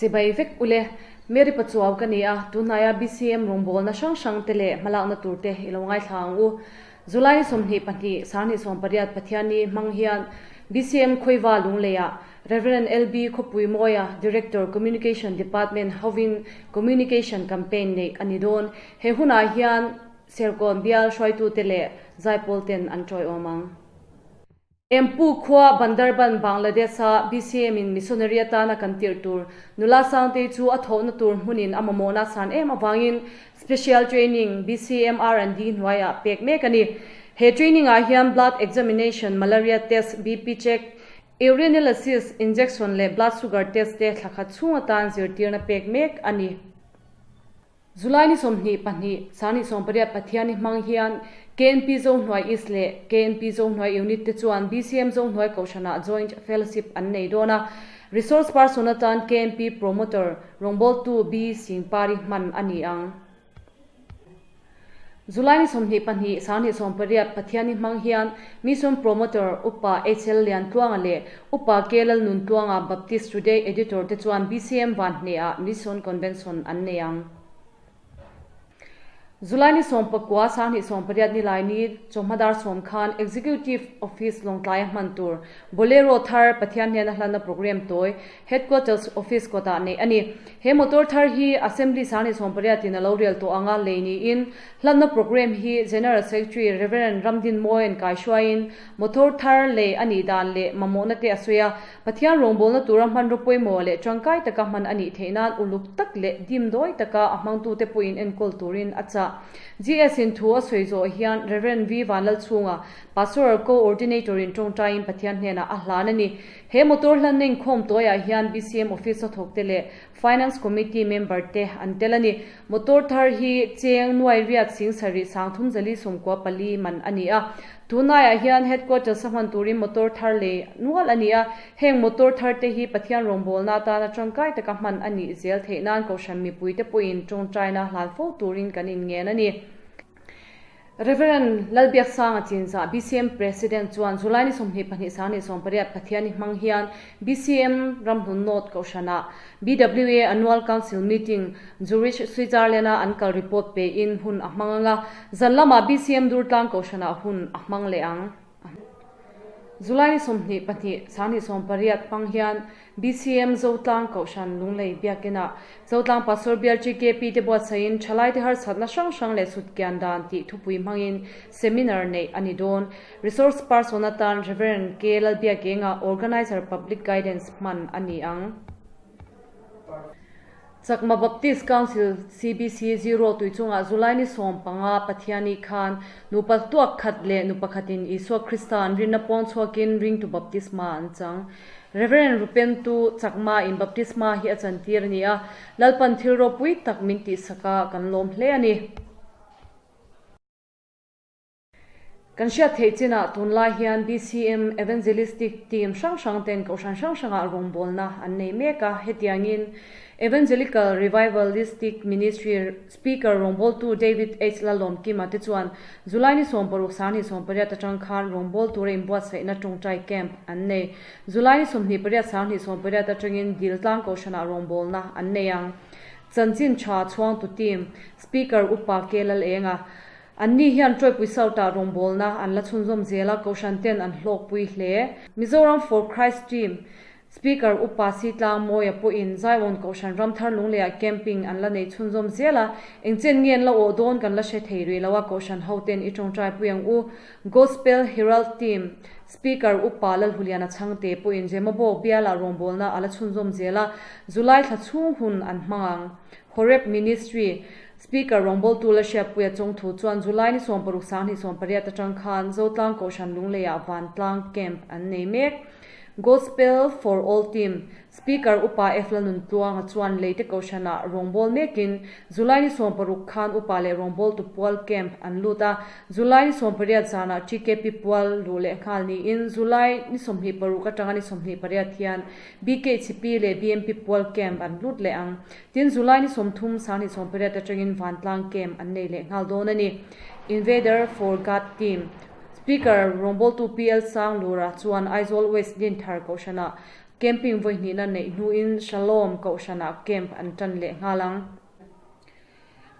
Chibai vek ule, Mary Pachuau ka ni a, tunhnaia BCM rawngbawlna hrang hrang te leh hmalakna tur te i lo ngaithla ang u. July ni 22, 28 Pathianni hmang hian BCM Khawiva Lungleiah Rev. LB Khawpui Mawia, Director, Communication Department hovin Communication Campaign neih a ni dawn. He hunah hian Serkawn bial hruaitute leh zaipawl ten an tawiawm ang. Empu khua Bandarban, Bangladesh-a BCM-in missionary atana kan tirh tur nula Sangtei chu a thawhna tur hmunin a mamawhna san em avangin Special Training, BCM R&D hnuaiah pek mek a ni. He training-ah hian Blood Examination, Malaria Test, BP Check, Urinalysis, Injection leh Blood Sugar Test te thla khat chhung atan zirtirna pek mek a ni. July ni 22, 28 Pathianni hmang hian KNP Zohnuai East leh KNP Zohnuai Unit te chuan BCM Zohnuai Kohhranah Joint Fellowship an nei dawn a. Resource person atan KNP Promoter rawngbawltu B Singpari hman a ni ang. July ni 22, 28 Pathianni hmang hian Mission Promoter Upa HL Liantluanga leh Upa K Lalnuntluanga Baptist Today Editor te chuan BCM Vanhne-ah Mission Convention an nei ang. July ni 19, 28 nilai ni chawhma dar 10 khan Executive Office Lawngtlaia hman tur Bolero thar Pathian hnena hlanna programme tawi Headquarters Office kawtah neih a ni. He motor thar hi Assembly 28 in a lo rel tawh anga lei niin hlanna programme hi General Secretary Rev. Ramdin Moen kaihruaiin motor thar lei a nih dan leh mamawhna te a sawi a. Pathian rawngbawlna tura hmanraw pawimawh leh tangkai taka hman a nih theih nan uluk tak leh dimdawi taka a hmangtute pawhin enkawl turin a chah. GS in thu a sawi zawh hian Rev. V Vanlalchhunga, Pastoral Co-ordinator in tawngtaiin Pathian hnenah a hlan a ni. He motor hlanna inkhawm tawiah hian BCM office a thawkte leh Finance Committee member te an tel a ni. Motor thar hi cheng nuai riat sing sarih 30 94 man a ni a. Tunaiah hian Headquarters a hman turin motor thar lei nual a ni a. Heng motor thar te hi Pathian rawngbawlna atana tangkai taka hman a nih zel theih nan Kohhran mipuite pawhin tawngtaina hlan fo turin kan inngen a ni. Rev. Lalbiaksanga Chinzah, BCM President chuan July ni 22 28 Pathianni hmang hian BCM Ramhlun North Kohhranah BWA Annual Council Meeting Zurich, Switzerland-a an kal report pein hun a hmang ang a, zan lamah BCM Durtlang Kohhranah hun a hmang leh ang. July ni 22, 28 hmang hian BCM Zotlang Kohhran Lunglei Biakinah Zotlang Pastor Bial GKP te buatsaihin thalaite harsatna hrang hrang leh sutkian dan tih thupui hmangin seminar neih a ni dawn. Resource person atan Rev. K Lalbiakenga, Organiser Public Guidance hman a ni ang. Chakma Baptist Council, CBC, Zero tui chungah July ni 15 Pathiani khan nupa tuak khat leh nu pakhatin Isua Krista an rinna puang chhuakin ringtu baptisma an chang. Rev. Rupentu Chakma in baptisma hi a chantir a ni a, Lalpan thil ropui tak min tihsak a kan lawm hle a ni. Kan hriat theih chinah tunlai hian BCM Evangelistic Team hrang hrang ten kohhran hrang hrangah rawngbawlna an nei mek a, hetiangin Evangelical Revivalistic Ministry Speaker rawngbawltu David H Lalawmkima te chuan July ni 16 28 atang khan rawngbawltu tura inbuatsaihna tawngtai camp an nei. July ni 28 28 atangin Diltlang kohhranah rawngbawlna an nei ang. Chanchin tha chhuangtu team Speaker Upa K Lalenga An ni hian Tawipui South-ah rawngbawlna an la chhunzawm zel a, Kohhran ten an hlawkpui hle. Mizoram For Christ Team Speaker Upa Si Tlang Mawia pawhin Zion Kohhran Ramthar Lungleiah camping an la nei chhunzawm zel a, engchen nge an la awh dawn kan la hre thei rih lo a, Kohhran ho ten i tawngtai pui ang u. Gospel Herald Team Speaker Upa Lalhuliana Chhangte pawhin Zemabawk bialah rawngbawlna a la chhunzawm zel a, July thla chhung hun an hmang ang. Horeb Ministry Speaker rawngbawltu la hriatpuia chung thu chuan July ni 16 28 atang khan Zotlang Kohhran Lungleiah Vantlang Camp an nei mek. Gospel for All Team Speaker Upa F Lalnuntluanga chuan Leite Kohhranah rawngbâwl mekin July ni 16 khan Upa leh rawngbâwltu pual camp an lut a, July ni 18 zanah TKP pual luh leh nghal niin July ni 26 atanga ni 28 hian BKHP leh BMP pual camp an lut leh ang. Tin, July ni 30, 28 atangin Vantlang camp an nei leh nghal dawn a ni. Invader for God Team Speaker rawngbawltu PL Sanglura chuan Aizawl West Dinthar Kohhranah. Camping vawi hnihna neih hnuin Shalom Kohhranah camp an tan leh nghal ang.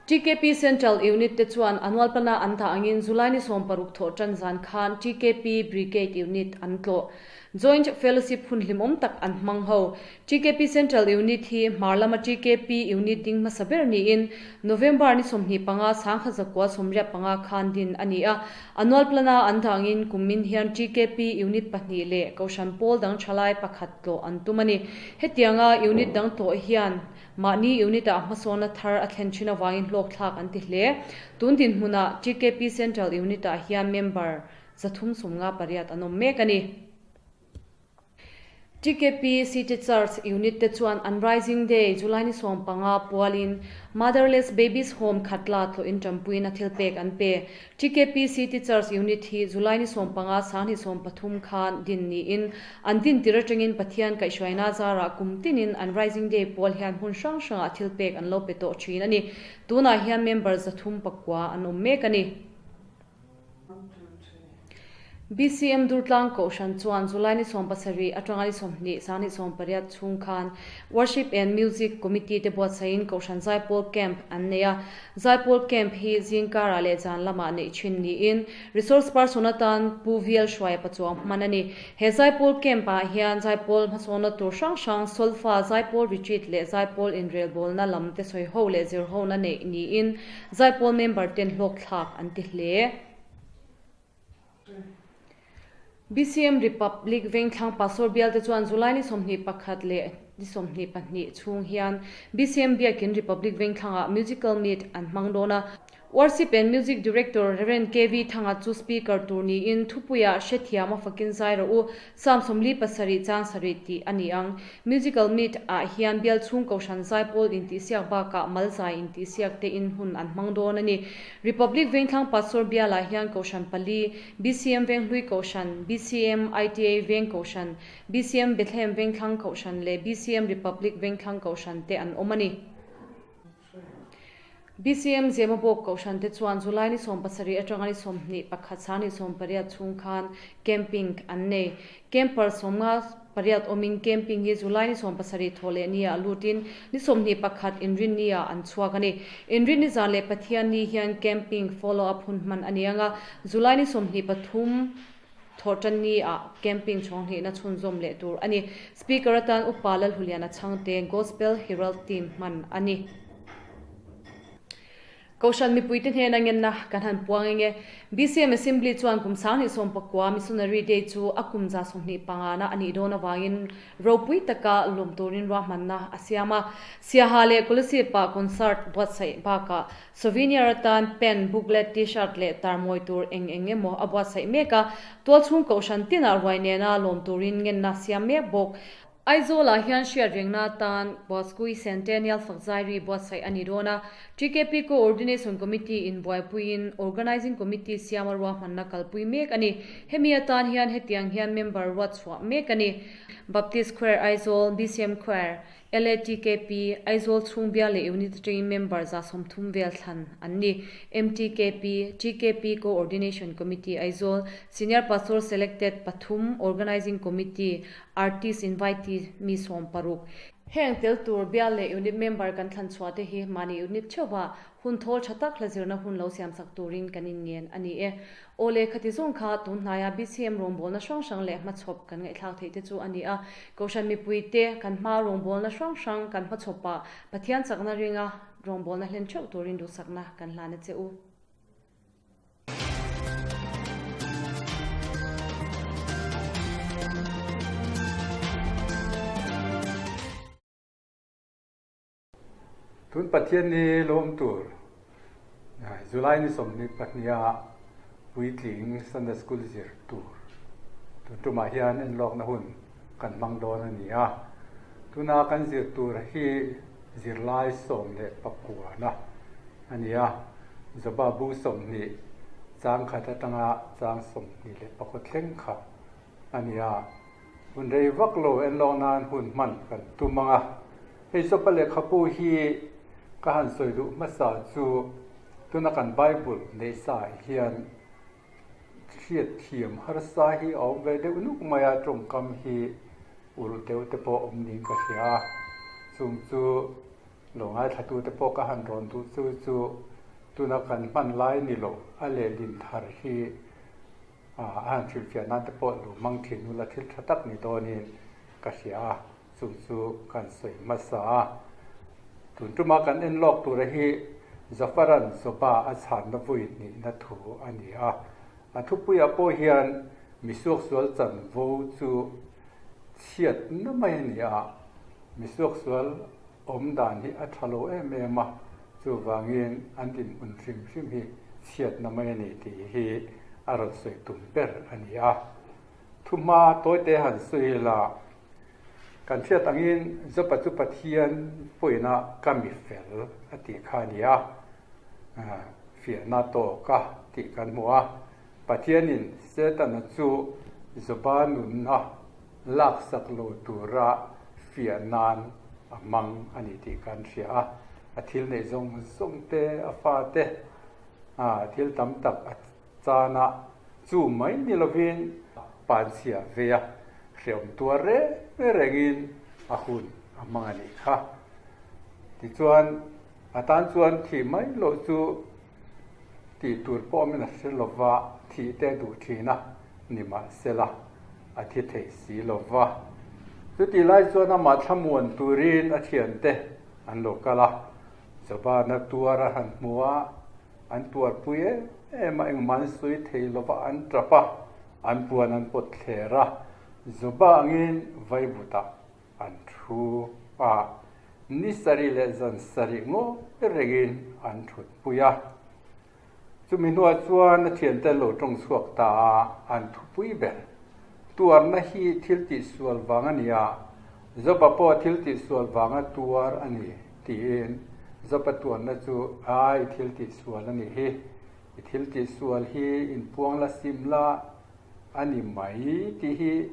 TKP Central Unit te chuan annual plan-a an dah angin July ni 60 thawh tan zan khan TKP Brigade Unit an tlawh. Joint Fellowship hun hlimawm tak an hmang ho. TKP Central Unit hi hmar lama TKP Unit ding hmasa ber niin November ni 25 1985 khan din a ni a. Annual plan-a an dah angin kummin hian TKP Unit pahnih leh Kohhran pawl dang thalai pakhat tlawh an tum a ni. Hetianga Unit dang tlawh hian Mahni unit-ah hmasawnna thar a thlen thin avangin hlawkthlak an ti hle. Tun dinhmunah TKP Central Unit-ah hian member 358 an awm mek a ni. TKP City Church Unit te chuan an Rising Day, July ni 15 pualin Motherless Babies Home Khatla tlawhin tanpuiin a thilpek an pe. TKP City Church Unit hi July ni 15, 2013 khan din niin an din tir atangin Pathian kaihhruaina zarah kum tinin an Rising Day pawl hian hmun hrang hrangah thil pek an lo pe tawh thin a ni. Tunah hian member 309 an awm mek a ni. BCM Durtlang Kohhran chuan July ni 70 atanga ni 20 2018 chhung khan Worship and Music Committee te buatsaihin Kohhran Zaipawl Camp an nei a. Zaipawl Camp hi zingkarah leh zan lamah neih thin niin Resource Person atan Pu Vial Hruaia Pachuang hman a ni. He Zaipawl Camp ah hian Zaipawl hmasawnna tur hrang hrang Solfa, Zaipawl Retreat leh Zaipawl inrelbawlna lam te sawi ho leh zir hona neih niin Zaipawl member ten hlawkthlak an ti hle. BCM Republic Vengthlang Pastor bialte chuan July ni 21 leh ni 22 chhung hian BCM Biakin Republic Vengthlangah Musical Meet an hmang dawn a. Worship and Music Director Rev. KV Thanga chu Speaker tur niin thupuiah hrethiam a fakin zai rawh u, Psalm 47 chang sarih tih a ni ang. Musical Meet ah hian bial chhung kohhran zaipawl intihsiak bakah malzai intihsiak te in hun an hmang dawn a ni. Republic Vengthlang Pastor bialah hian kohhran pali, BCM Venghlui Kohhran, BCM ITA Veng Kohhran, BCM Bethlehem Vengthlang Kohhran leh BCM Republic Vengthlang Kohhran te an awm a ni. BCM Zemabawk Kohhran te chuan July ni 17 atanga ni 21 sang ni 18 chhung khan camping an nei. Camper 58 awmin camping hi July ni 17 thawh leh nia lutin ni 21 inrin nia an chhuak a ni. Inrin ni zan leh Pathian ni hian camping follow up hun hman a ni anga July ni 23 thawh tan ni ah camping chhawng hnih na chhunzawm leh tur a ni. Speaker atan Upa Lalhuliana Chhangte Gospel Herald Team hman a ni. Kohhran mipuite hnena ngenna kan han puang eng e. BCM Assembly chuan kum 2019 Missionary Day chu a kum 25 na a nih dawn avangin ropui taka lawm turin ruahmanna a siam a. Siaha leh Kolasib-ah concert buatsaih bakah souvenir atan pen, booklet, t-shirt leh tarmawi tur eng eng emaw a buatsaih mek a. Tualchhung kohhran tinah ruai nena lawm turin ngenna siam mek bawk. Aizawlah hian hriat rengna atan Buaskui Centennial Fakzairi buatsaih a ni dawn a, TKP Co-ordination Committee in buaipuiin Organising Committee siama ruahmanna kalpui mek a ni. Hemi atan hian hetiang hian member ruat chhuah mek a ni. Baptist Choir Aizawl, BCM Choir, LATKP, Aizawl chhung bial leh Unit atangin member 30 vel thlan an ni. MTKP, TKP Co-ordination Committee Aizawl, Senior Pastor Selected pathum, Organising Committee, Artist Invitee mi 60. Heng tel tur bial leh unit member kan thlan chhuah te hi mahni unit theuhah hun thawl tha tak hla zirna hun lo siam sak turin kan inngen a ni e. Aw le khati zawng kha tun hnaia BCM rawngbawlna hrang hrang leh hmachhawp kan ngaihthlak theih te chu a ni a. Kohhran mipui te kan hma rawngbawlna hrang hrang kan hmachhawpah Pathian chakna ringa rawngbawlna hlen theuh turin duhsakna kan hlan a che u. Tun Pathian ni lawm tur July ni 22 ah puitling Sunday School zir tur tun tumah hian enlawkna hun kan hmang dawn a ni a. Tuna kan zir tur hi zirlai 19 na a ni a. Joba bu 20 chang khat atanga chang 24 thleng kha a ni a. Hun rei vak lo enlawk nan hun hman kan tum ang a. Hei Joba lehkhabu hi ka han sawi duh hmasa chu tuna kan Bible neih sa hian hriat thiam harsa hi a awm ve deuh nuk mai a, tawngkam hi. Ulh deuh te pawh awm niin ka hria a, chung chu lo ngaithla te pawh ka han rawn duh chu chu tuna kan hman lai ni lo a lehlin thar hi a han hrilhfiah nan te pawh lo hmang thin ula thil tha tak ni dawnin ka hria a, chung chu kan sawi hmasa a. Tun tuma kan en lawk tura hi Zafaran Zoba a chhanna vui nihna thu a ni a, a thupuiah pawh hian Misuaksual chanvo chu chhiatna mai a ni a, misuaksual awm dan hi a tha lo em em a, chuvangin an dinhmun hrim hrim hi chhiatna mai a ni tih hi a rawn sawi tum ber a ni a. Thuhma tawite han sawi ila, kan hriat angin Jopa chu Pathian pawina ka mi fel a tih kha a ni a, fiahna tawka tih kan hmu a. Pathianin Setana chu Joba nunna laksak lo tura fiah nan a hmang a ni tih kan hria a. A thil neih zawng zawng te, a fate, a thil tam tak a chan a, chu mai ni lovin panchhia veia hreawm tuar reng rengin a hun a hmang a nih kha. Tichuan, a tan chuan thih mai loh chu Tih tur pawh min a hre lova, thih te duh thin a, nimahsela a thi thei si lova. Chutih lai chuan amah thlamuan turin a thiante an lo kal a, Jabana tuar a han hmu a, an tuarpui em em a, engmah an sawi thei lova an tap a, an puan an pawt thler a, Joba angin vaivutah An thu a, ni sarih leh zan sarih ngawi rengin an thutpui a. Chumi hnuah chuan a thiante lo tawng chhuak ta a, an thupui ber. Tuarna hi thil tihsual vang a ni a, Joba pawh thil tihsual vanga tuar a ni, tiin Joba tuarna chu, Ai, thil tihsual a nih hi, i thil tihsual hi inpuang la sim la a ni mai tih hi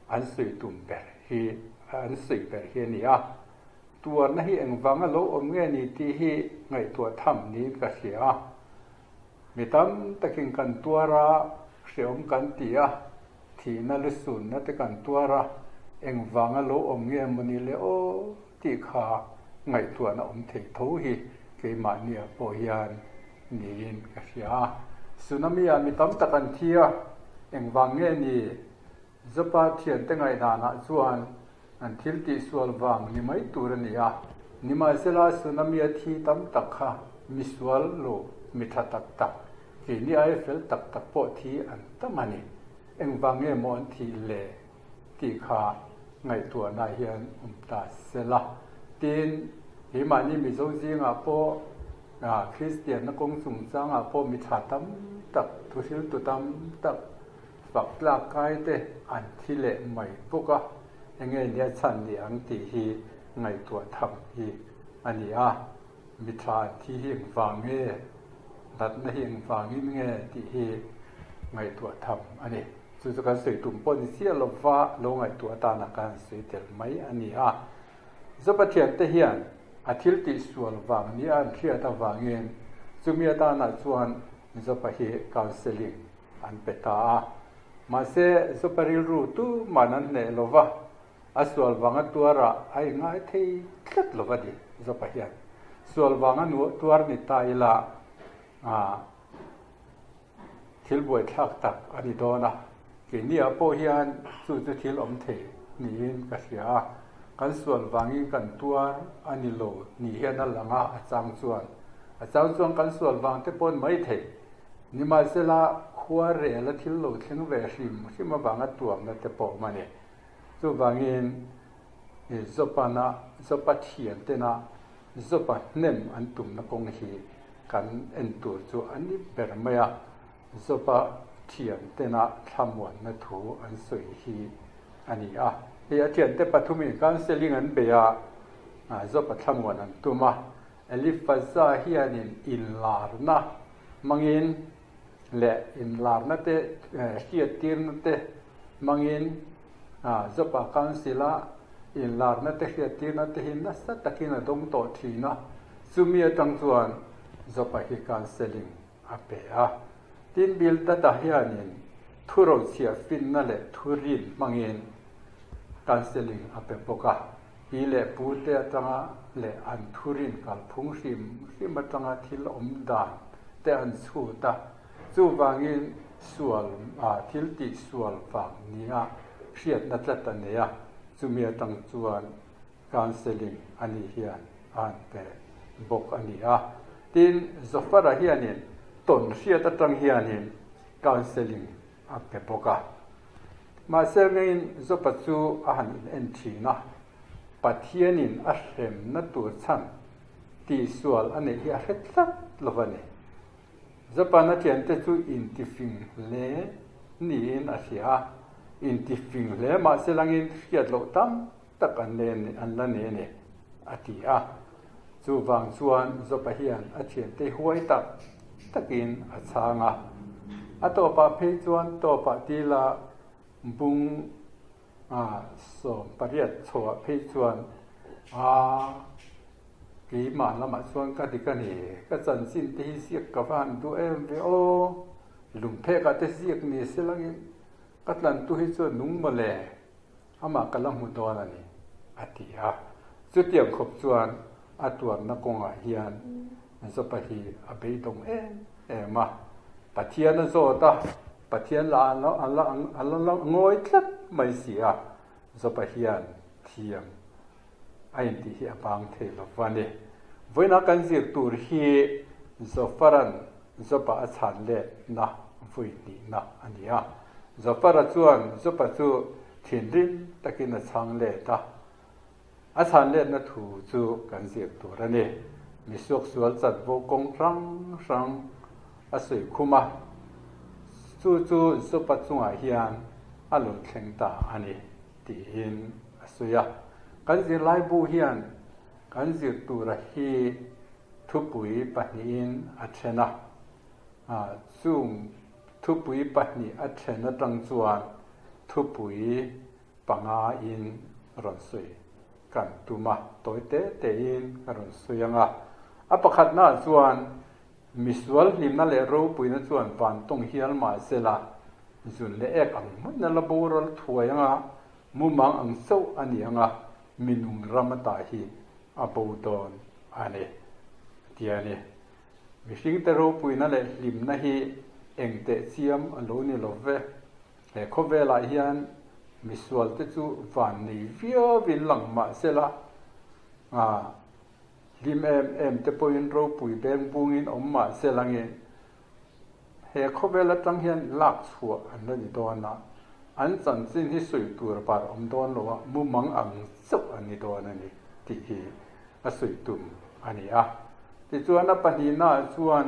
An sawi tum ber hi an sawi ber hi a ni a, tuarna hi engvanga lo awm nge ni tih hi ngaihtuah tham niin ka hria a. Mi tam takin kan tuar a, hreawm kan ti a, thihna lusunna te kan tuar a, engvanga lo awm nge maw ni le aw tih kha ngaihtuahna awm thei tho hi keimahniah pawh hian niin ka hria a. Tsunami-ah mi tam tak an thi a, engvang nge ni? Zopa thiante ngaihdanah chuan an thil tihsual vang ni mai tur a ni a, nimahsela tsunami-a thi tam tak kha misual lo, mi tha tak tak, keini aia fel tak tak pawh thi an tam a ni. Engvang nge maw an thih le tih kha ngaihtuahna hian awm ta sela. Tin, keimahni Mizo zingah pawh Kristianna kawng chungchangah pawh mi tha tam tak, thuhriltu tam tak, Fak tlak kai te an thi leh mai bawk a, enge nia chhan ni ang tih hi ngaihtuah tham hi a ni a, mi tha an thi hi engvang nge, natna hi engvangin nge tih hi ngaihtuah tham a ni. Chu chu kan sawi tum pawh ni chiah lova lo ngaihtuah atana ka han sawi tel mai a ni a. Zopathian te hian a thil tih sual vang nia an hriat avangin chumi atana chuan Zopa hi counselling an pe ta a. Mahse, Zopa rilru tuman an hneh lo va, a sual vanga tuarah a inngai thei tlat lo va ni Zopa hian. Sual vanga tuar ni ta ila thil buaithlak tak a ni dawn a. Keiniah pawh hian chu chu thil awm thei niin ka hria a, kan sual vangin kan tuar a ni lo ni hian a lang a, a chang chuan. A chang chuan kan sual vang te paw'n mai thei. Nimahsela, khua rel a thil lo thleng ve hrim hrim avanga tuamna te pawh awm a ni. Chuvangin, Jopana, Jopa thian tena Jopa hnem an tumna kawng hi kan en tur chu a ni ber mai a. Jopa thian tena thlamuanna thu an sawi hi a ni a. Hei a thiante pathumin counselling an bei a, Jopa thlamuan an tum a. Elifaza hianin inlarna hmangin leh inlarna te hriattirna te hmangin Jopa Council-a inlarna te hriattirna te hi nasa takin a dawng tawh thin a, chumi atang chuan Jopa hi counselling a pe a. Tin, Bildada hianin thurochhiah finna leh thurin hmangin. Counselling a pe bawk a. Pi leh pu te atanga leh an thurin kalphung hrim hrim atanga thil awm dan te an chhut a. Chuvangin sual thil tih sual vang nia hriatna tlat a nei a, chumi atang chuan counselling a nih hian a han pe bawk a ni a. Tin, Zofara hianin tawn hriat atang hianin counselling a pe bawk a. Mahse ngeiin Jopa chu a han in en thin a, Pathianin a hremna tur chhan tihsual a neih hi a hre tlat lo va ni. Jopa'n a thiante chu intifing hle niin a hria a, intifing hle mahse langin hriat loh tam tak an an la nei a ni, a ti a. Chuvang chuan Jopa hian a thiante huai tak takin a chhang a. A tawpah phei chuan tawpah tila bung 18 chhoah phei chuan a keimah lamah chuan ka dik a ni, ka chanchin te hi ziak ka va han duh em ve aw, lungphekah te ziak ni se langin ka tlantu hi chuan nung mawle. Amah ka la hmu dawn a ni, a ti a. Chutiang khawp chuan a tuarna kawngah hian Jopa hi a beidawng em em a. Pathian a zawt a, Pathian lah a la ngawi tlat mai si a, Jopa hian thiam a intih hi a bang thei lo va ni. Vawiina kan zir tur hi Zofaran Jopa a chhan letna vawi hnihna a ni a. Zofara chuan Jopa chu thinrim takin a chhang let a. A chhan letna thu chu kan zir tur a ni. Misuaksual chanvo kawng hrang hrang a sawi khum a, chu chu Jopa chungah hian a lo thleng ta a ni. Tiin a sawi a. Kan zirlaibu hian kan zir tura hi thupui pahnihin a then a. Chung thupui pahnih a then atang chuan thupui panga in rawn sawi kan tum a, tawi te tein ka rawn sawi ang a. A pakhatnaah chuan Misual hlimna leh ropuina chuan van tawng hial mah sela, zun leh ek ang hmaina la boral thuai anga mumang ang chauh a ni anga minung ram ata hi a bo dawn a ni, ti a ni. Mihringte ropuina leh hlimna hi eng teh chiam a lo ni lo ve. He khawvelah hian misualte chu van nei viauin lang mah sela, Hlim em em te pawhin ropui beng bungin awm mah se langin he khawvel atang hian lak chhuah an la ni dawn a, an chanchin hi sawi tur bar awm dawn lo a, mumang ang chauh an ni dawn a ni tih hi a sawi tum a ni a. Tichuan a pahnihnaah chuan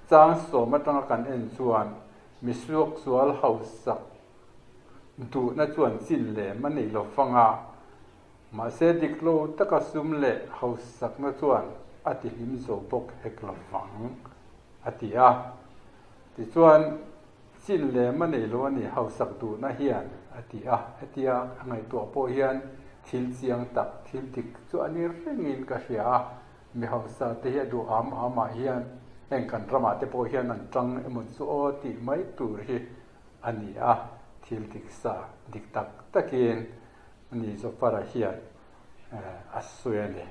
chang sawm atanga kan en chuan misuaksual hausak duhna chuan chin lem a nei lo fang a, Mahse dik lo taka sum leh hausakna chuan a tihlim zo bawk hek lo vang, a ti a. Tichuan, chin lem a nei lo a ni hausak duhna hian, a ti a. Hetia a ngaihtuah pawh hian thil chiang tak, thil dik chu a ni rengin ka hria a. Mi hausa te hi a duh am amah hian heng kan ramah te pawh hian an tang emaw chu aw tih mai tur hi a ni a, thil dik sa dik tak takin Ani Zofara hian a sawi a ni.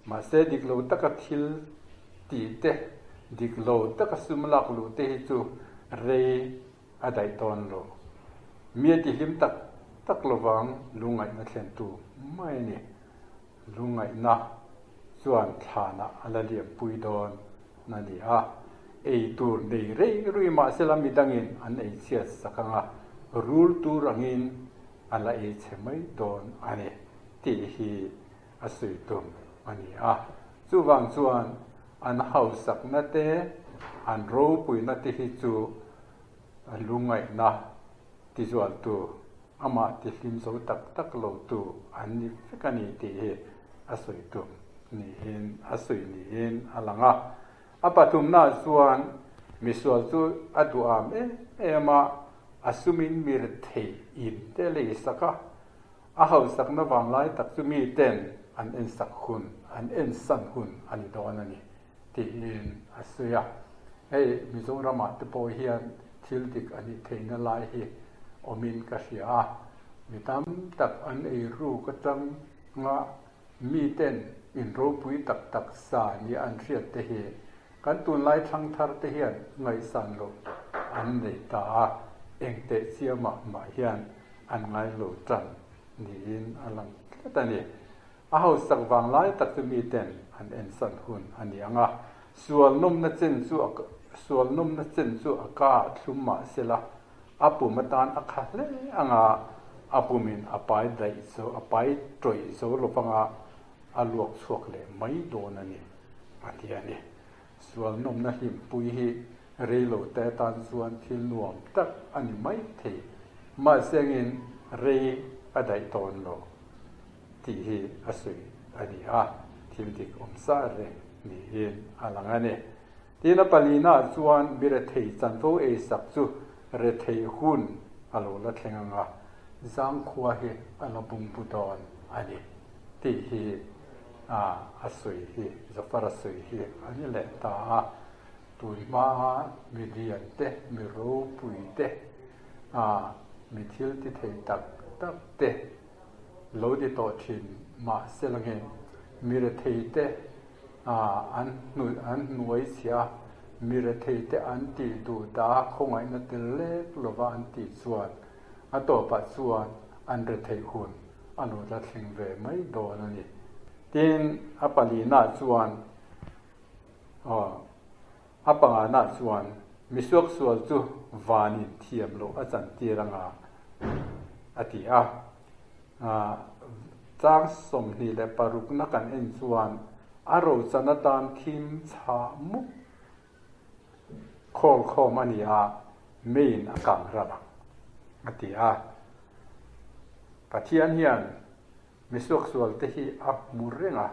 Mahse dik lo taka thil tih te, dik lo taka sum lak luh te hi chu rei a daih dawn lo. Mi a tihlim tak tak lovang lungngaihna thlentu mai a ni. Lungngaihna chuan thlanah a la liampui dawn a ni a. Ei tur nei rei rui mahsela midangin an ei chhiat sak anga rul tur angin a la ei chhe mai dawn a ni tih hi a sawi tum a ni a. Chuvang chuan an hausakna te, an ropuina te hi chu lungngaihna tizualtu, amah tihlim zo tak tak lotu an ni vek a ni tih hi a sawi tum niin a sawi niin a lang a. A pathumnaah chuan misual chu a duham em em a, a sumin mi rethei in te lei sak a, a hausakna vanglai tak chu mi ten an ensak hun, an ensan hun a ni dawn a ni tiin a sawi a. Hei Mizoramah te pawh hian thil dik a nih theihna lai hi awmin ka hria a. Mi tam tak an ei ruk atanga miten in ropui tak tak sa nia an hriat te hi kan tunlai thangthar te hian ngaihsan loh an nei ta a, eng teh chiamah mah hian an ngai lo tan niin a lang tlat a ni. A hausak vang lai tak chu miten an ensan hun a ni ang a, sual nawmna chen chu a sual nawmna chen chu a ka ah thlum mah sela, a pum atan a kha hle ang a, a pumin a pai daih zo a pai tawih zo lo vanga a luak chhuak leh mai dawn a ni, a ti a ni. Sual nawmna hlimpui hi reilo te atan chuan thil nuam tak a ni mai thei, mahse angin rei a daih dawn lo. Tih hi a sawi a ni a, thil dik awm sa reng niin a lang a ni. Tin, a palinaah chuan mi rethei chanvo ei sak chu rethei hun a lo la thleng ang a, zangkhua hi a la bungbu dawn a ni tih hi a sawi hi, Zafar-a sawi hi a ni leh ta a. Tun hmaa mi lian te, mi ropui te, mi thil ti thei tak tak te, Lo ti tawh thin mah se la nge mi rethei te an an hnuai chhia a, mi rethei te an tih duh ta a khawngaihna tel lek lova an tih chuan a tawpah chuan an retheih hun a lo la thleng ve mai dawn a ni. Tin, a palinah chuan aw a panganah chuan misuaksual chu vanin thiam loh a chantir anga a ti a. Chang 26 na kan en chuan a rochan atan thim chhah mup khawl khawm a ni a, meiin a kang ral ang a ti a. Pathian hian misuaksual te hi a hmu reng a,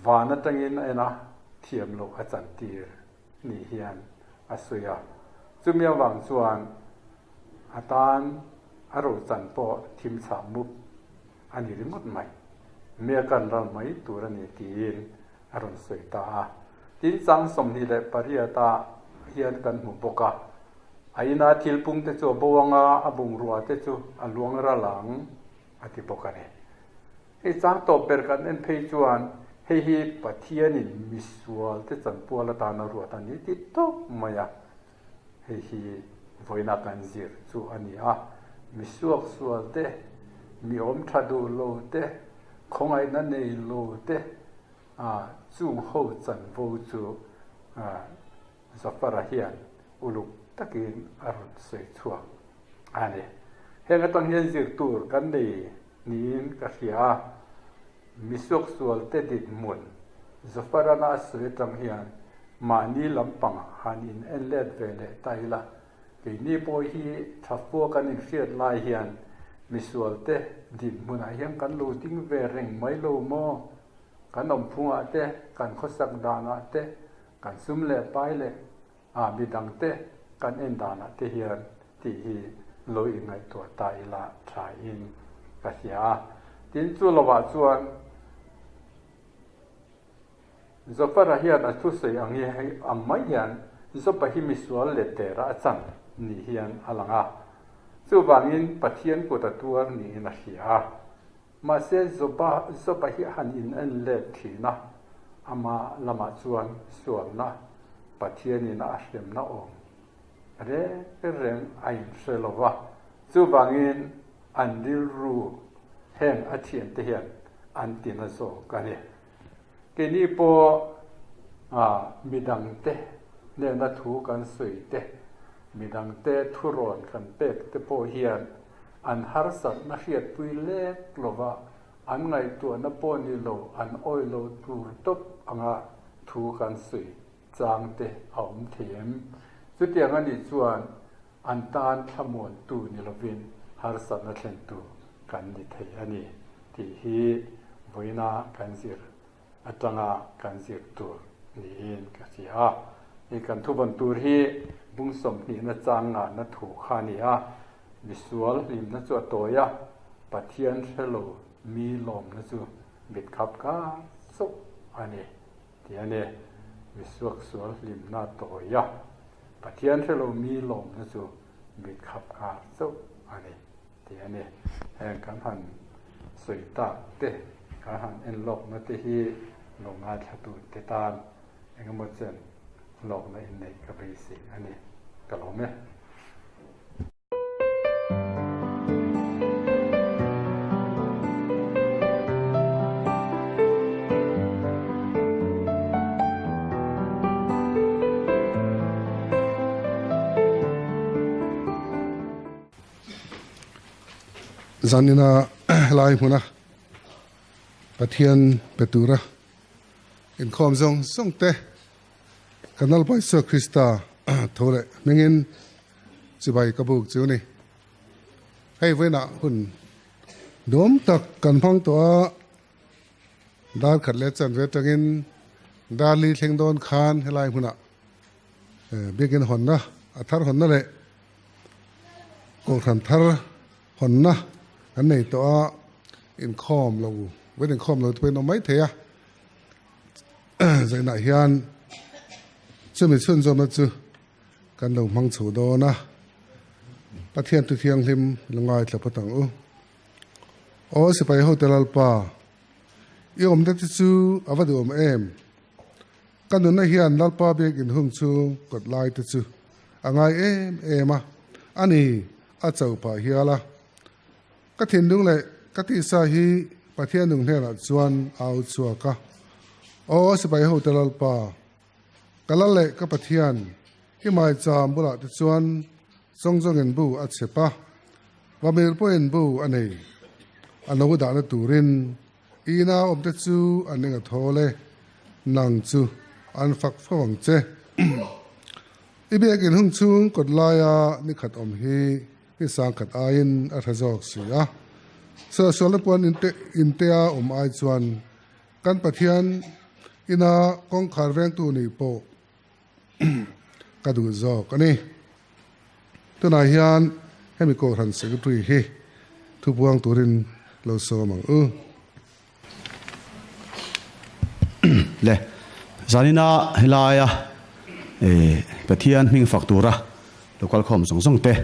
van atangin a en a, thiam loh a chantir ni hian a sawi a. Chumi avang chuan A tan a rochan pawh thim chhah mup a ni ringawt mai. Mia kan ral mai tur a ni tiin a rawn sawi ta a. Tin chang 28 ah hian kan hmu bawk a. A ina thil pung te chu a bo ang a, a bungrua te chu a luang ral ang a ti bawk a ni. Hei chang tawp ber kan en phei chuan hei hi Pathianin misual te chanpual atana ruat a ni ti tawp mai a. Hei hi vawiina kan zir chu a ni a, mi suaksual te, mi awm tha duh lo te, khawngaihna nei lo te, chung ho chanvo chu Zafara hian uluk takin a rawn sawi chhuak a ni. Heng atang hian zir tur kan nei niin ka hria a, Mi suaksualte dinhmun Zafarana a sawi atang hian mahni lampang han in en let ve leh ta ila, keini pawh hi tha fua kan inhriat lai hian misualte dinhmunah hian kan lo ding ve reng mai lo maw? Kan awmphungah te, kan khawsak danah te, kan sum leh pai leh A midangte kan en danah te hian tih hi lo inngaihtuah ta ila tha in ka hria a. Tin, chu lovah chuan Zofara hian a thusawi ang hi ang mai hian Zopa hi misual let dera a chan ni hian a lang a. Chuvangin Pathian kut a tuar niin a hria a. Mahse, Joba, Joba hi a han in en let thin a, ama lamah chuan sualna, Pathianin a hremna awm reng reng a inhre lo va. Chuvangin an rilru heng a thiante hian an tina zawk a ni. Keini pawh midangte hnena thu kan sawi te, midangte thurawn kan pek te pawh hian an harsatna hriatpui lek lova an ngaihtuahna pawh ni lo, an awih lo tur tawp anga thu kan sawi chang te a awm thei em? Chutiang a nih chuan an tan thlamuantu ni lovin harsatna thlentu kan ni thei a ni tih hi vawiina kan zir atanga kan zir tur niin ka hria a. Hei kan thuvawn tur hi bung 20 na chang ngahna thu kha a ni a, misual hlimna chu a tawi a, Pathian hre lo mi lawmna chu mit khap kha chauh a ni tih a ni. Misuak sual hlimna a tawi a, Pathian hre lo mi lawmna chu mit khap kha chauh a ni. ti a ni. Heng kan han sawi tak te, kan han en lawkna te hi lo ngaithlatu te tan engemaw chen lawkna inneih ka beisei a ni. Ka lawm e. Zanina helai hmuna Pathian pe tura inkhawm zawng zawng te kan Lalpa Isua Krista tho leh hmingin Chibai ka buk chu ni. Hei vawiinah hun nuam tak kan hmang tawh a, dar khat leh chanve atangin dar li thleng dawn khan helai hmunah biakin hawnna, a thar hawnna leh kohhran thar hawnna kan nei tawh a, inkhawm lo, vawiin inkhawm lo te pawhin awm maithei a, zainah hian chumi chhunzawmna chu Kan lo hmang chho dawn a, Pathian tu thianghlim la ngaithla phawt ang u. Aw sipai hote Lalpa, i awmna te chu a va duhawm em? Ka nunna hian Lalpa biak inhung chhung kawt lai te chu a ngai em em a, a ni, a cho phah hial a. Ka thinlung leh ka tisa hi Pathian nung hnenah chuan a au chhuak a. Aw sipai hote Lalpa, Ka lal leh ka Pathian, i maicham bulah te chuan chawngzawngin bu a chhep a, vamir pawhin bu a nei. A no dahna turin i ina awmte chu an eng a thawl e, nang chu an fak fo ang che. I biakin hung chhung kawt laia ni khat awm hi ni sang khat aiin a tha zawk si a, suahsualna puan intea awm ai chuan Kan Pathian ina kawngkhar vengtu nih pawh ka duh zawk a ni. Tunah hian hemi Kohhran Secretary hi thupuang turin lo sawm ang u. Le, zanina helaia Pathian hming fak tura lo kalkhawm zawng zawng te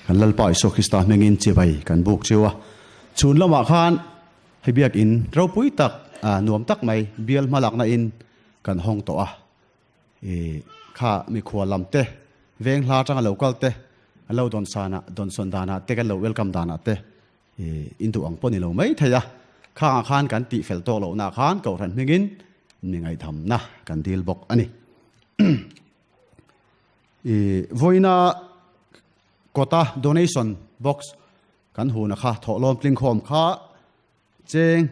kan Lalpa Isua Krista hmingin chibai kan buk chiu a. Chhun lamah khan Hei biakin ropui tak, nuam tak mai bial hmalakna in kan hawng tawh a. I kha mikhua lam te, veng hla atanga lo kal te, an lo dawn san ah, dawn sawn dan ah te, kan lo welcome dan ah te i in duh ang pawh ni lo mai thei a. Khangah khan kan tih fel tawk lohna ah khan Kohhran hmingin mi ngaihdamna kan dil bawk a ni. I vawiina kawta donation box Kan huna kha thawhlawm tlingkhawm kha cheng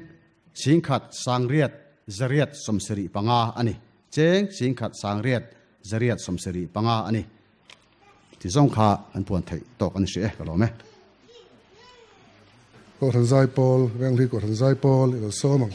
singkhat sangriat zariat sawmsarih panga a ni. Cheng singkhat sangriat zariat sawmsarih panga a ni. Ti zawng kha an puan theih tawk a ni hrih e, ka lawm e. Kohhran Zaipawl, Venghlui Kohhran Zaipawl i lo sawm ang.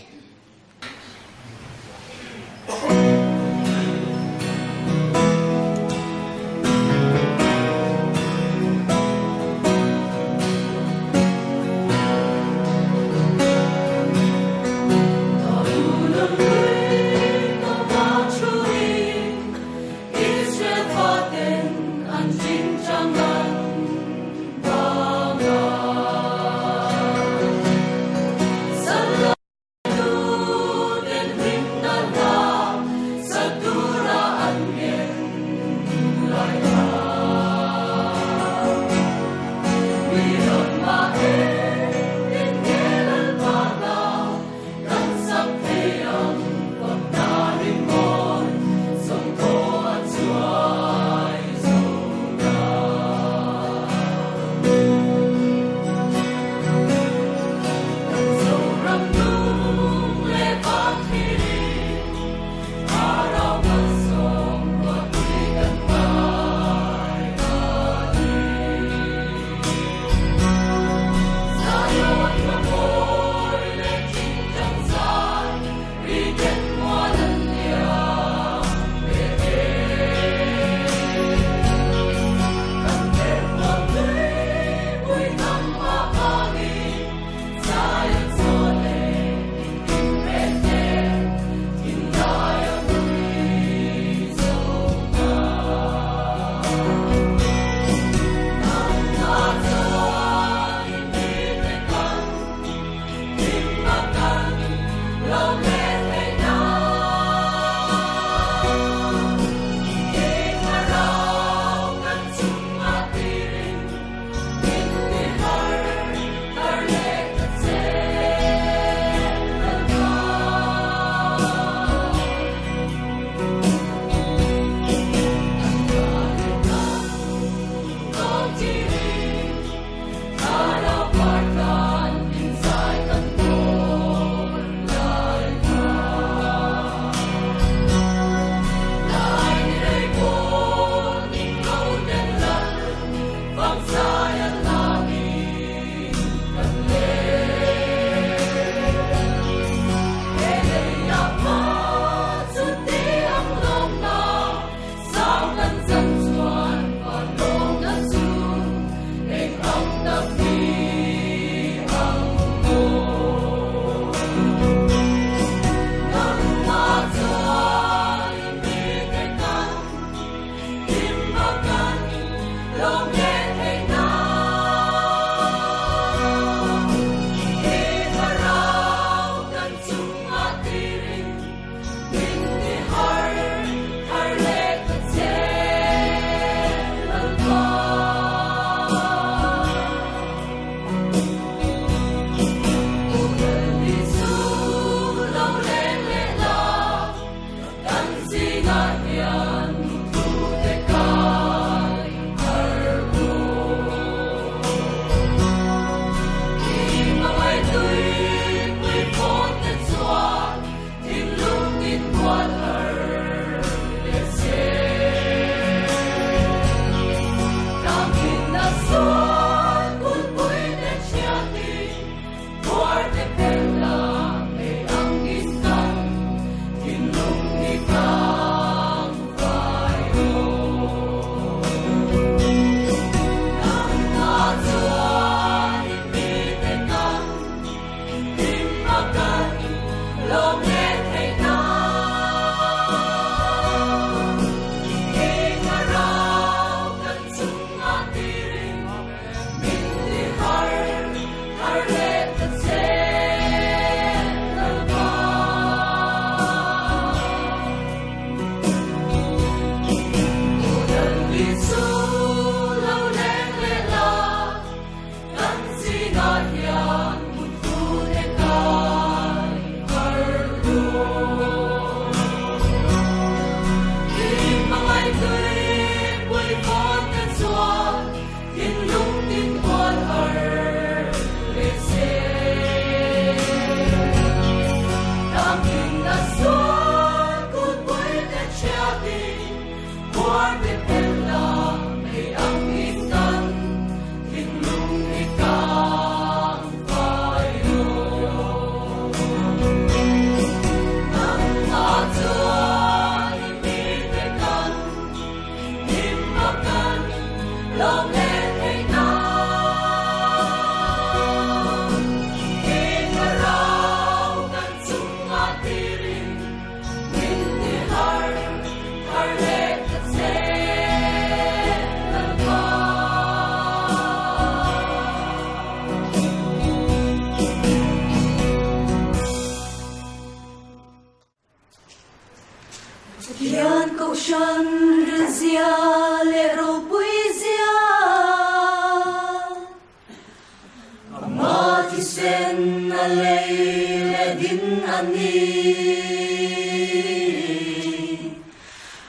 ni.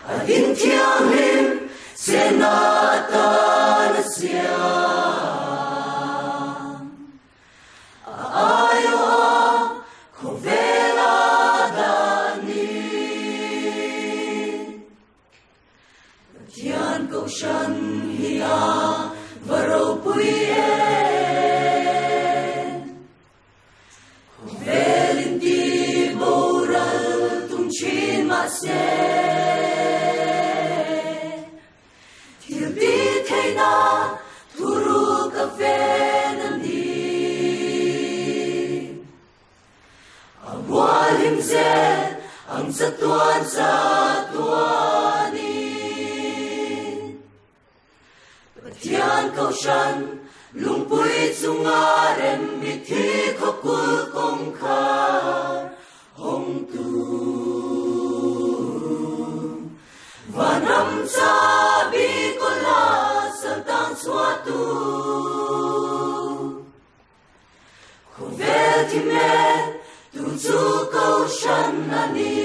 A din thianghlim sena atan a siam. A aiawh a khawvel a dah ni. Pathian Kohhran hi a va ropui em! Khawvel in ti boral tum thin mahse, thil ti theihna thuruk a ven a ni. A bual him zel ang chatuan chatuanin. Pathian Kohhran lungpui chunga rem mitthi khawkul kawngkhar hawngtu. Vanram chabi kawla saltang chhuahtu. Khawvel thi mek tu chu Kohhran a ni.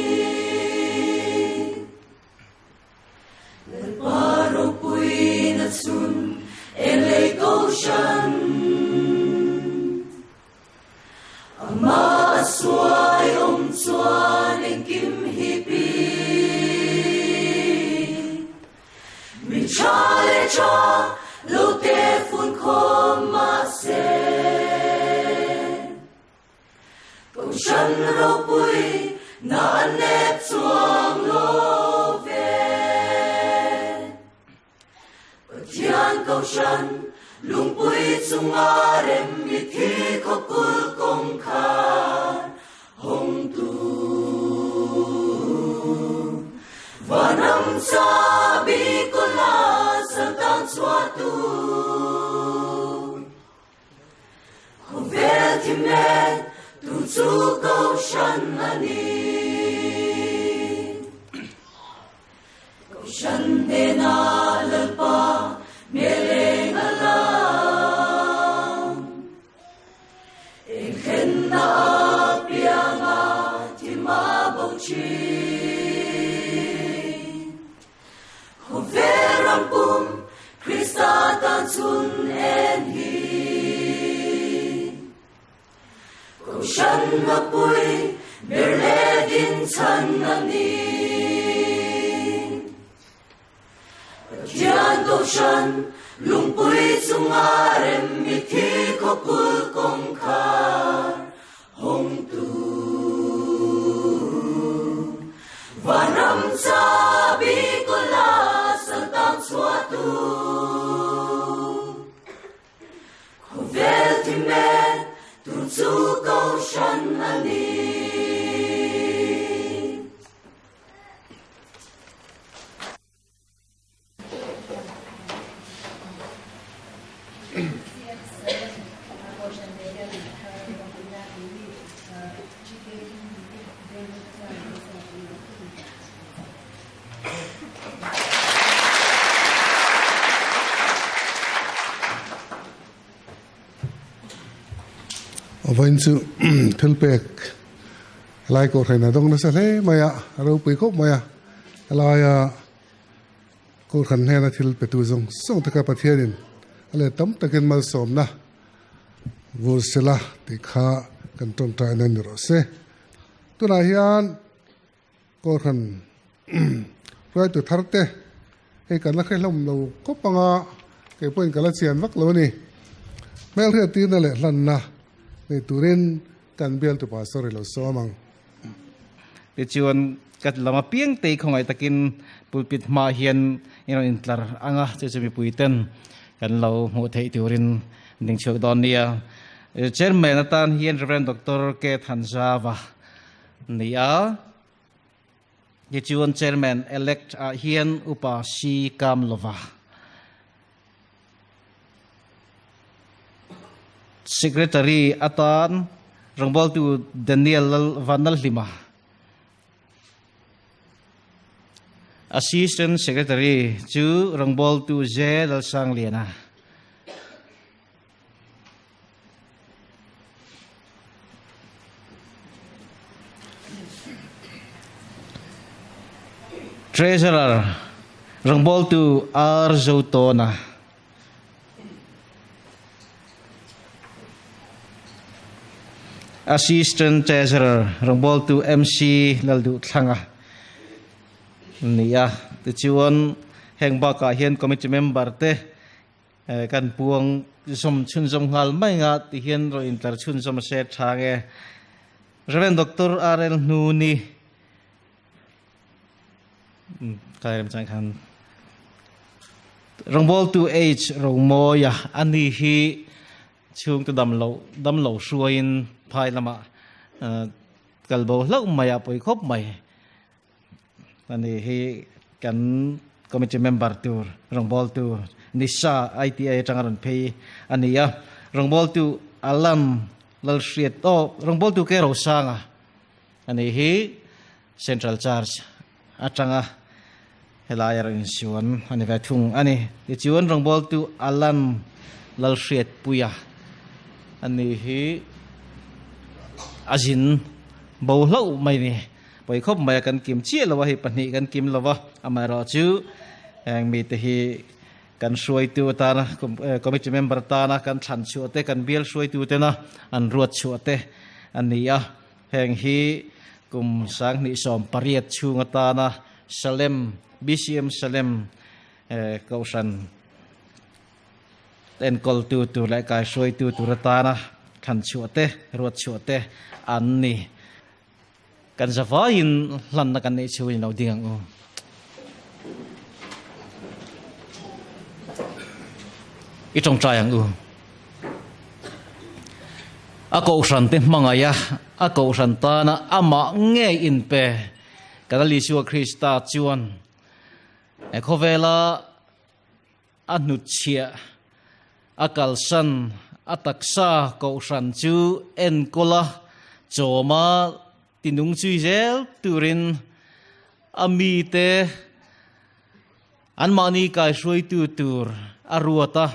Lalpa ropui na chhun eng lei Kohhran. Amah a suai awm chuan engkim hi pi. Mi tha leh tha lo te fun khawm mahse, Kohhran ropui na an nep chuang lo ve. Pathian Kohhran lungpui chunga rem mithi khawkul kawngkhar hawngtu. Vanram chabi kawla saltang chhuahtu. Khawvel thi mek tu chu Kohhran a ni. Kohhran hnenah Lalpa hmel eng a lang. Eng thlenna apianga thim a bo thin. Khawvel ram pum Krista tan chhun en hi. Kohhran ngapui ber leh din chhan a ni. Pathian Kohhran lungpui chunga rem mitthi khawkul kawngkhar hawngtu. Vanram chabi kawla saltang chhuahtu. Khawvel thi mek tu chu Kohhran a ni. Vawiin chu thil pek helai kohhran a dawng nasa hle mai a, a ropui khawp mai a, helaia kohhran hnena thil petu zawng zawng te kha Pathianin a let tam takin malsawmna vur sela tih kha kan tawngtaina ni rawh se. Tunah hian Kohhran hruaitu thar te hei kan la hre hlawm lo khawp ang a, kei pawhin ka la chian vak lo a ni. Hmelhriattirna leh hlanna nei turin kan bialtu pastor i lo sawm ang. Tichuan ka lam apiang te hi khawngaih takin pulpit hmaah hian i rawn intlar ang a, chu chu mipui ten kan lo hmuh theih turin ding chhuak dawn nia. Chairman atan hian Rev. Doctor K Thanzava Ni a, tichuan Chairman elect ah hian Upa Si Kamlova, Secretary atan rawngbawltu Daniel Lal Vanlalhlima, Assistant Secretary chu rawngbawltu J Lalsangliana. Treasurer, Rawngbawltu R. Zotawna. Assistant Treasurer, Rawngbawltu MC Lalduhthlanga ni a. Tichuan heng bakah hian committee member te kan puang zawm chhunzawm nghal mai nga ti hian rawn intlar chhunzawm a se tha nge. Rev. Doctor RL Hnuni Rawngbawltu H Romawia a ni hi chhungte damlo damlo hruaiin phai lamah kal bo hlauh mai a pawi khawp mai. A ni hi kan committee member tur rawngbawltu Nisa ITI atanga rawn phei a ni a. Rawngbawltu Alan Lalhriat aw rawngbawltu K Rosanga A ni hi Central Church atanga helai a rawn insuan a ni ve thung a ni. Tichuan rawngbawltu Alan Lalhriatpuia a ni hi a zin bo hlauh mai ni. Pawi khawp mai a kan kim chiah lo a, hei pahnih kan kim lo a, amaherawhchu heng mite hi kan hruaitu atana committee member atana kan thlan chhuah te, kan bial hruaitu tena an ruat chhuah te a ni a. Heng hi kum 2018 chhung atana Salem, BCM Salem Kohhran enkawltu tur leh kaihruaitu tur atana thlan chhuah te, ruat chhuah te an ni. Kan zavaiin hlanna kan neih chhungin i lo ding ang u. I tawngtai ang u. A kohhran te hmangaih a, a kohhran tana amah ngei inpe kan Lal Isua Krista chuan he khawvela a hnutchhiah, a kalsan, a taksa kohhran chu enkawl a, chawm a, Tinung chui zel turin a mite anmahni kaihruaitu tur a ruat a,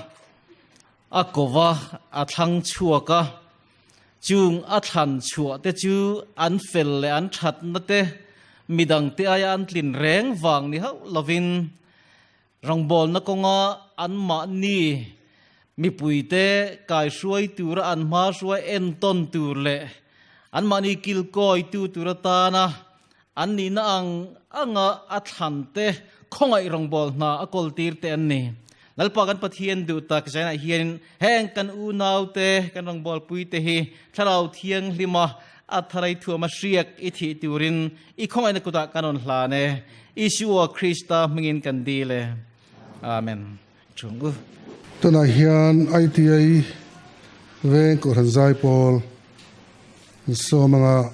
a ko va, a thlang chhuak a. Chung a thlan chhuah te chu an fel leh an thatna te, midangte aia an tlin reng vang ni hauh lovin Rawngbawlna kawnga anmahni mipuite kaihruai tura an hma hruai entawn tur leh anmahni kilkawitu tur atana an nihna ang anga a thlante khawngaih rawngbâwl hna a kawltir te an ni. Lalpa kan Pathian duh tak zainah hianin heng kan unaute, kan rawngbâwlpuite hi Thlarau Thianghlima a tharai thuama hriak i thih turin I khawngaihna kutah kan rawn hlan e. Isua Krista hmingin kan dil e. Amen. Chung u. Tunah hian ITI Veng Kohhran Zaipawl an sawm anga.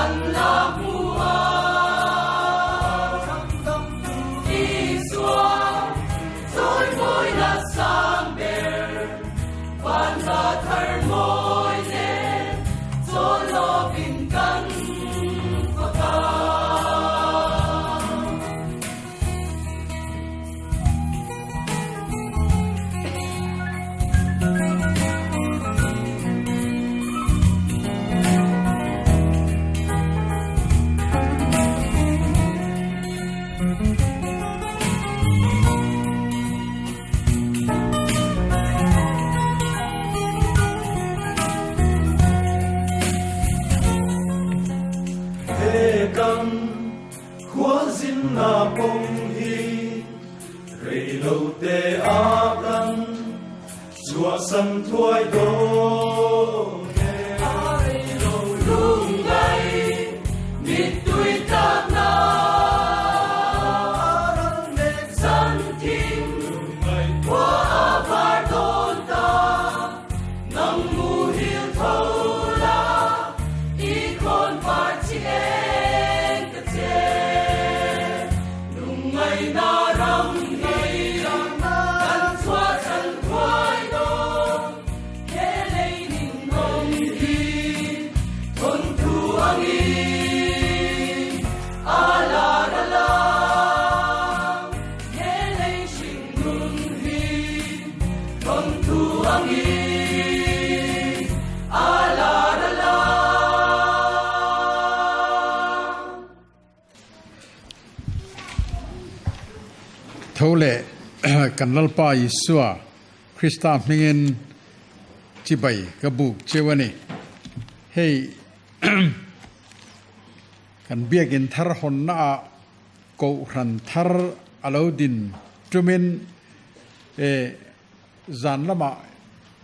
an la hmu a. Isua chawimawi la sang ber, van la thar mawi nen chawl lovin kan fak a. He kan Khualzinna kawng hi reilote a kan chhuahsan thuai dawn e. A reilo lungngai mittui tlakna ram mek zan thim khua a var dawn ta. Nang muhil tho la i khawn var chi eng ta che. Lungngaihna ram hi kan chhuah chhan thuai dawn. He lei ning nawm hi thawnthu angin a lar a lang. He lei hring nun hi thawnthu angin a lar a lang. Tho leh kan Lalpa Isua Krista hmingin chibai ka buk cheu a ni. Hei kan biakin thar hawnna ah Kohhran thar a lo din tumin e zan lamah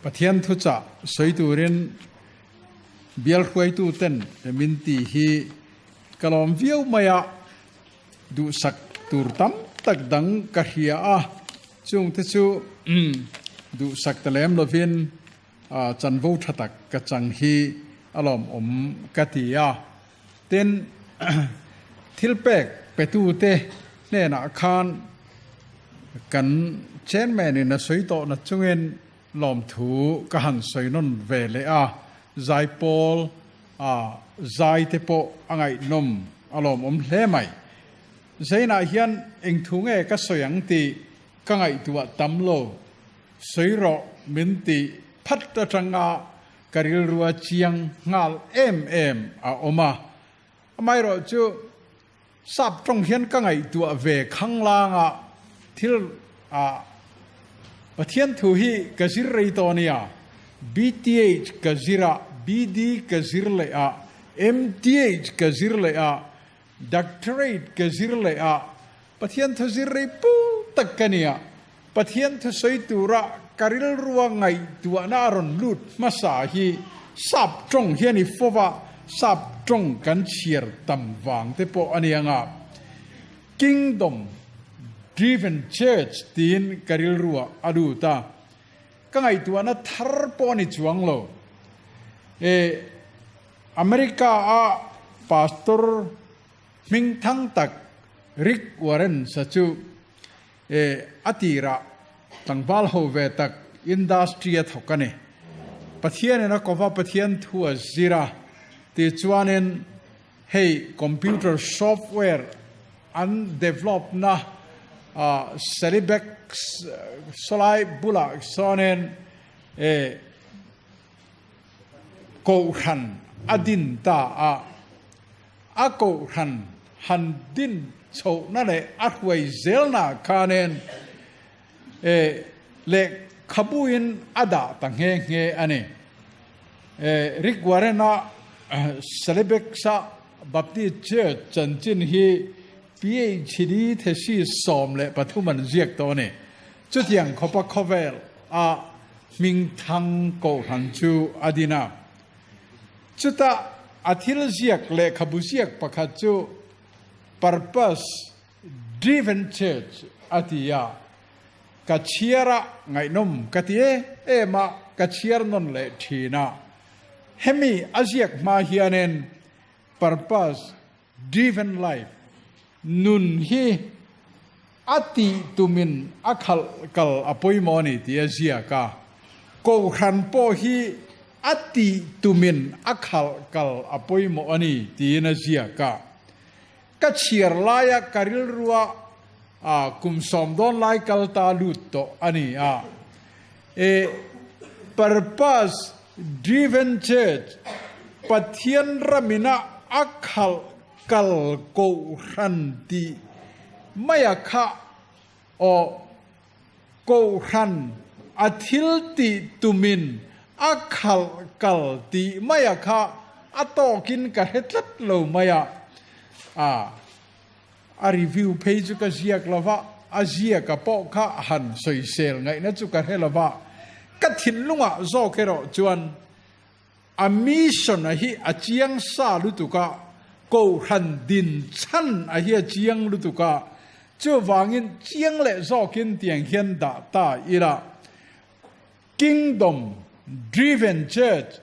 Pathian thuchah sawi turin bial hruaitu ten min ti hi ka lawm viau mai a, duhsak tur tam tak dang ka hria a, chungte chu duhsak ta lem lovin chanvo tha tak ka chang hi a lawmawm ka ti a. Tin, thil pek petute hnenah khan kan chairman in a sawi tawh na chungin lawmthu ka han sawi nawn ve leh a, zaipawl a zai te pawh a ngaihnawm a lawmawm hle mai. Zainah hian eng thu nge ka sawi ang tih ka ngaihtuah tam lo, sawi rawh min ti phat atanga Ka rilrua chiang nghal em em a awm a, amaherawh chu sap tawng hian ka ngaihtuah ve khanglanga thil ah Pathian thu hi ka zir rei tawh a nia, BTH ka zir a, BD ka zir leh a, MTH ka zir leh a, Doctorate ka zir leh a, Pathian thu zir rei pul tak ka nia, Pathian thusawi tura ka rilrua ngaihtuahna a rawn lut hmasa hi sap tawng hian i fova sap tawng kan chhiar tam vang te pawh a ni ang a, Kingdom Driven Church tiin ka rilrua a lut a, ka ngaihtuahna thar pawh a ni chuang lo. E America a Pastor hmingthang tak Rick Warren sa chu E, a tirah tlangval ho ve tak industry a thawk a ni. Pathianin a kova Pathian thu a zir a, tichuanin hei computer software an develop na Celibex sawlai bulah sawnin e kohhran a din ta a. A kohhran han din chhohna leh a hruai zelna khanin e lehkhabuin a dah ta nghe nghe a ni. E Rick Warren-a Celebex-a Baptist Church chanchin hi PhD thesis 13 an ziak tawh a ni. Chutiang khawpa khawvel a hmingthang kohhran chu a din a. Chutah a thil ziak lehkhabu ziak pakhat chu Purpose Driven Church a ti a, ka chhiar a ngaihnawm ka ti em em a, ka chhiar nawn leh thin a. Hemi a ziak hma hianin. Purpose Driven Life, Nun hi a tih tumin a khalh kal a pawimawh a ni tih a ziak a. Kohhran pawh hi a tih tumin a khalh kal a pawimawh a ni tiin a ziak a. Ka chhiar laia ka rilrua kum sawm dawn lai kal ta lut tawh a ni a. E Purpose Driven Church, Pathian ramina a khalh kal kohhran tih maia kha aw kohhran a thil tih tumin a khalh kal tih maia kha a tawkin ka hre tlat lo mai a. A a review phei chu ka ziak lo va, a ziaka pawh kha han sawisel ngaihna chu ka hre lo va, ka thinlungah zawk erawh chuan A mission a hi a chiang sa lutuk a, Kohhran din chhan a hi a chiang lutuk a, chuvangin chiang leh zawkin tiang hian dah ta ila. Kingdom Driven Church,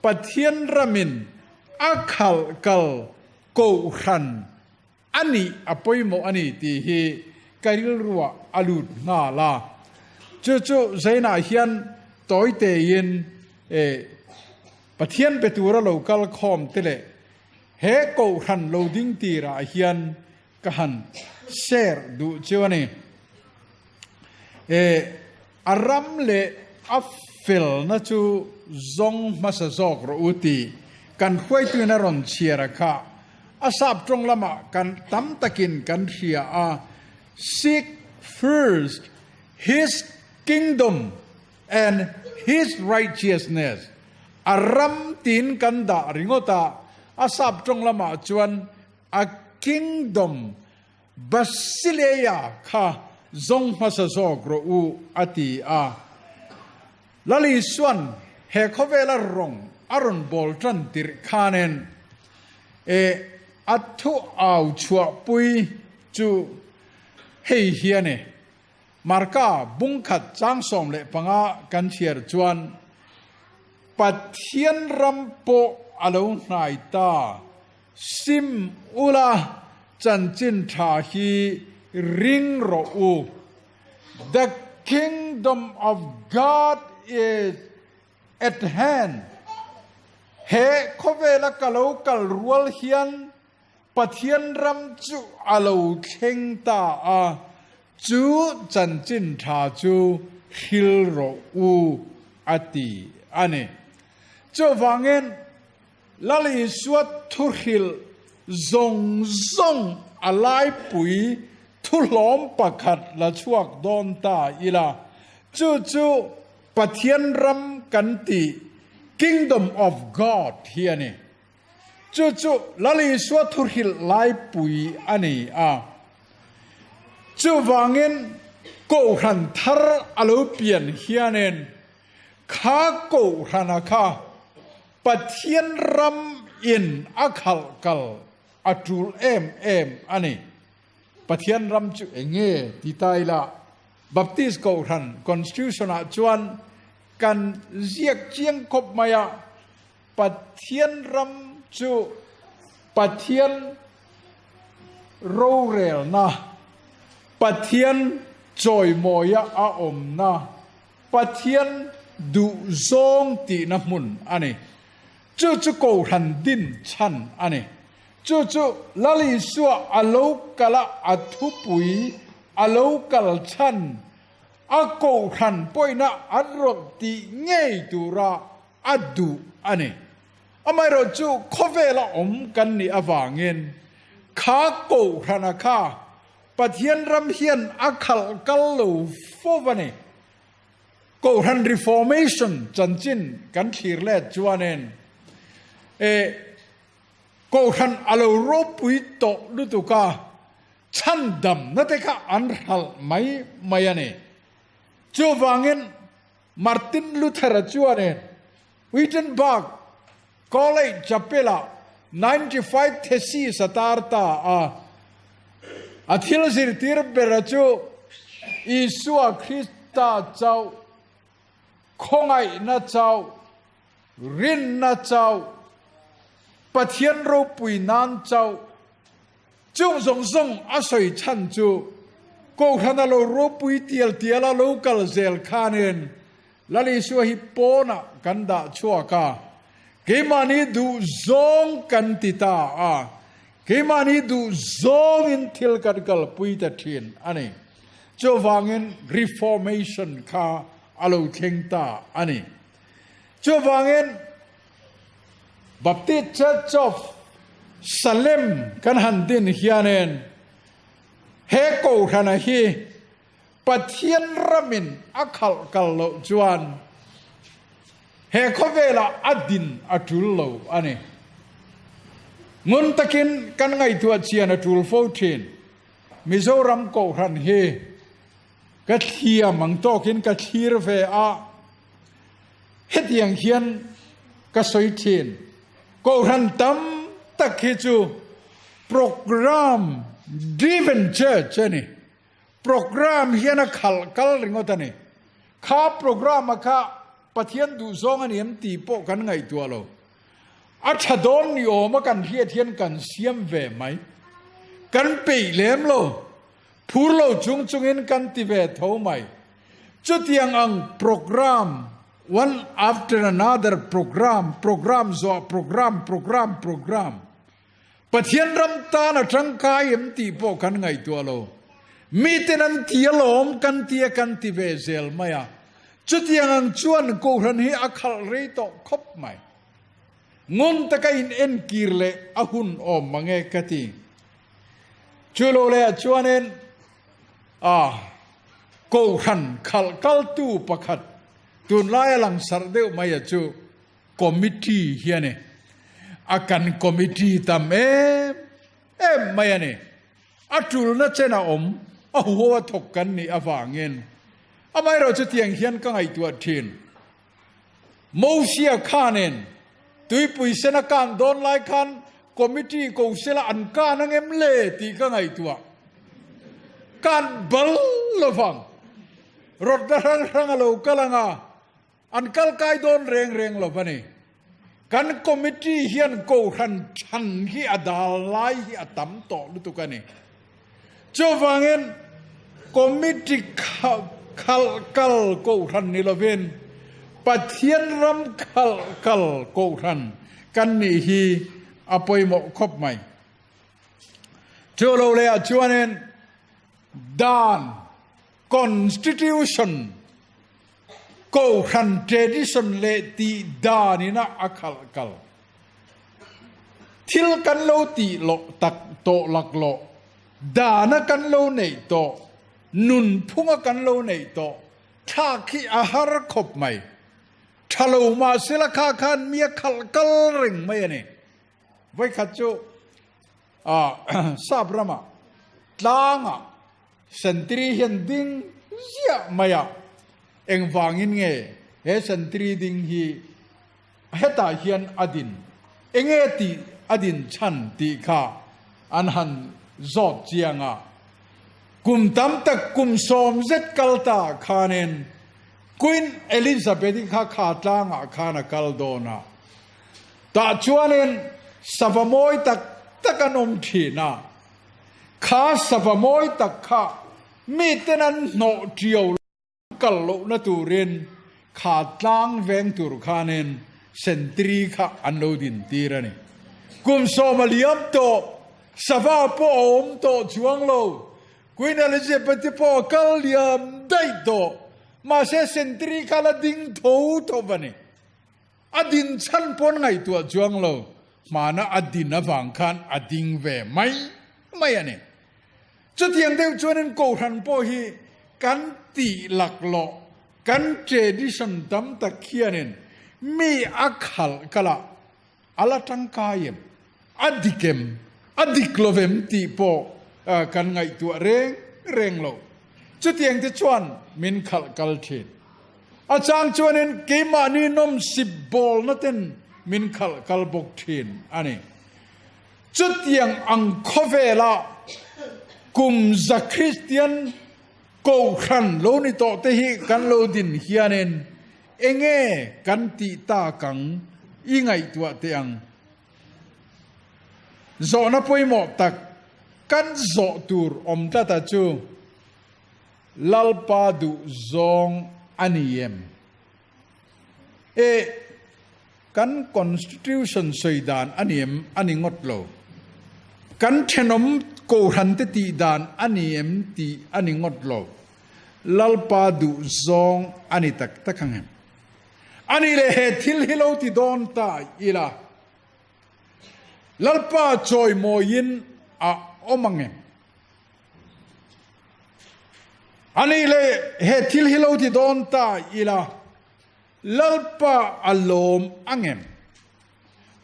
Pathian ramin a khalh kal Kohhran a nih a pawimawh a ni tih hi ka rilruah a lut nghal a. Chu chu Zainah hian tawi tein e Pathian pe tura lo kal khawm te leh he Kohhran lo ding tirah hian ka han share duh chu a ni. E a ram leh a felna chu zawng hmasa zawk rawh u tih kan hruaituin a rawn chhiar a kha. A sap tawng lamah kan tam takin kan hria a, Seek first His kingdom and His righteousness, a ram tiin kan dah ringawt a, a sap tawng lamah chuan a kingdom Basileia kha zawng hmasa zawk rawh u, a ti a. Lal Isua'n he khawvela rawng a rawn bawl tan tirh khanin e a thu au chhuahpui chu hei hi a ni. Marka bungkhat chang 15 kan chhiar chuan, Pathian ram pawh a lo hnai ta. Sim ula chanchin tha hi ring rawh u. The kingdom of God is at hand. He khawvela ka lo kal rual hian Pathian ram chu a lo thleng ta a, chu chanchin tha chu hril rawh u a ti a ni. Chuvangin Lal Isua thuhrilh zawng zawng a laipui thuhlawm pakhat la chhuak dawn ta ila, chu chu Pathian ram kan tih, Kingdom of God, hi a ni. Chu chu Lal Isua thuhrilh laipui a ni a. Chuvangin Kohhran thar a lo pian hianin kha Kohhrana kha Pathian ram in a khalh kal a tul em em a ni. Pathian ram chu eng nge ti ta ila, Baptist Kohhran Constitution ah chuan kan ziak chiang khawp mai a, Pathian ram chu Pathian rorelna, Pathian chawimawia a awmna, Pathian duh zawng tihna hmun a ni. Chu chu Kohhran din chhan a ni. Chu chu Lal Isua a lo kal a, a thupui a lo kal chhan, a Kohhran pawhina an rawn tih ngei tura a duh a ni. Amaherawh chu khawvela awm kan nih avangin kha Kohhrana kha Pathian ram hian a khalh kal lo fo va ni. Kohhran Reformation chanchin kan thlir let chuanin e Kohhran a lo ropui tawh lutuk a, chhandamna te kha an hralh mai mai a ni. Chuvangin Martin Luther-a chuanin Wittenberg College Chapel-ah 95 Theses a tar ta a. A thil zirtir bera chu Isua Krista chauh, khawngaihna chauh, rinna chauh. Pathian ropui nan chauh. Chung zawng zawng a sawi chhan chu Kohhran a lo ropui tial tial a lo kal zel khanin Lal Isua hi pawnah kan dah chhuak a, keimahni duh zawng kan ti ta a, keimahni duh zawngin thil kan kalpui ta thin a ni. Chuvangin Reformation kha a lo thleng ta a ni. Chuvangin Baptist Church of Salem kan han din hianin he Kohhrana hi Pathian ramin a khalh kal loh chuan he khawvelah a din a tul lo a ni. Ngun takin kan ngaihtuah chian a tul fo thin. Mizoram Kohhran hi ka thiam ang tawkin ka thlir ve a, hetiang hian ka sawi thin. Kohhran tam tak hi chu program driven church a ni. Program hian a khalh kal ringawt a ni. Kha program a kha Pathian duhzawng a ni em tih pawh kan ngaihtuah lo. A tha dawn ni awm a kan hriat hian kan siam ve mai. Kan peih lem lo. Phur lo chung chungin kan ti ve tho mai. Chutiang ang program, one after another program, program zawh program, program, program. Pathian ram tan a tangkai em tih pawh kan ngaihtuah lo. Miten an ti alawm kan ti a kan ti ve zel mai a. Chutiang ang chuan Kohhran hi a khalh rei tawh khawp mai. Ngun taka in enkir leh a hun awm mange ka ti. Chu lo leh ah chuanin a Kohhran khalh kaltu pakhat tunlai a langsarh deuh mai a chu Committee hi a ni. A kan committee tam em em mai a ni. A tulna chen a awm, a huho a thawk kan nih avangin. Amaherawh chutiang hian ka ngaihtuah thin. Mosia khanin tuipui sen a kan dawn lai khan committee ko sela an kan ang em le tih ka ngaihtuah. Kan bal lovang. Rawtna hrang hrang a lo kal ang a. An kal kai dawn reng reng lo va ni. Kan committee hian Kohhran than hi a dal lai hi a tam tawh lutuk a ni. Chuvangin committee khalh kal Kohhran ni lovin Pathian ram khalh kal Kohhran kan nih hi a pawimawh khawp mai. Chu lo leh ah chuanin dan, constitution, Kohhran tradition leh tih dan ina a khalh kal. Thil kan lo tih loh tak tawh laklawh, dana kan lo neih tawh, nunphunga kan lo neih tawh thlak hi a har khawp mai. Tha lo mahsela kha khan mi a khalh kal reng mai a ni. Vawikhat chu sap ramah tlangah Sentry hian ding ziah mai a, engvangin nge he sentry ding hi hetah hian a din, enge tih a din chhan tih kha an han zawt chiang a. Kum tam tak kum 70 kal ta khanin Queen Elizabeth-i kha kha tlangah khan a kal dawn a, tah chuanin sava mawi tak tak an awm thin a, Kha sava mawi tak kha miten an hnawh ṭiau kal lohna turin kha tlang veng tur khanin sentry kha an lo din tir a ni. Kum 10 a liam tawh, sava pawh a awm tawh chuang lo. Queen Elizabeth-i pawh a kal liam daih tawh, mahse sentry kha la ding tho tho a ni. A din chhan pawn ngaihtuah chuang lo, hmana a din avang khan a ding ve mai mai a ni. Chutiang deuh chuanin Kohhran pawh hi kan tih laklawh, kan tradition tam tak hianin mi a khalh kalah a la tangkai em, a dik em, a dik lo vem tih pawh kan ngaihtuah reng reng lo. Chutiang te chuan min khalh kal thin. A chang chuanin keimahni nawmsip bawlna ten min khalh kal bawk thin a ni. Chutiang ang khawvela kum za Kristian Kohhran lo ni tawh te hi kan lo din hianin enge kan tih tak ang i ngaihtuah teh ang. Zawhna pawimawh tak kan zawh tur awm tlata chu Lalpa duh zawng a ni em? E, kan Constitution sawi dan a ni em? A ni ngawt lo. Kan thenawm Kohhran te tih dan a ni em tih a ni ngawt lo. Lalpa duh zawng a ni tak tak ang em? A nih leh he thil hi lo ti dawn ta ila, Lalpa chawimawiin a awm ang em? A nih leh he thil hi lo ti dawn ta ila, Lalpa a lawm ang em?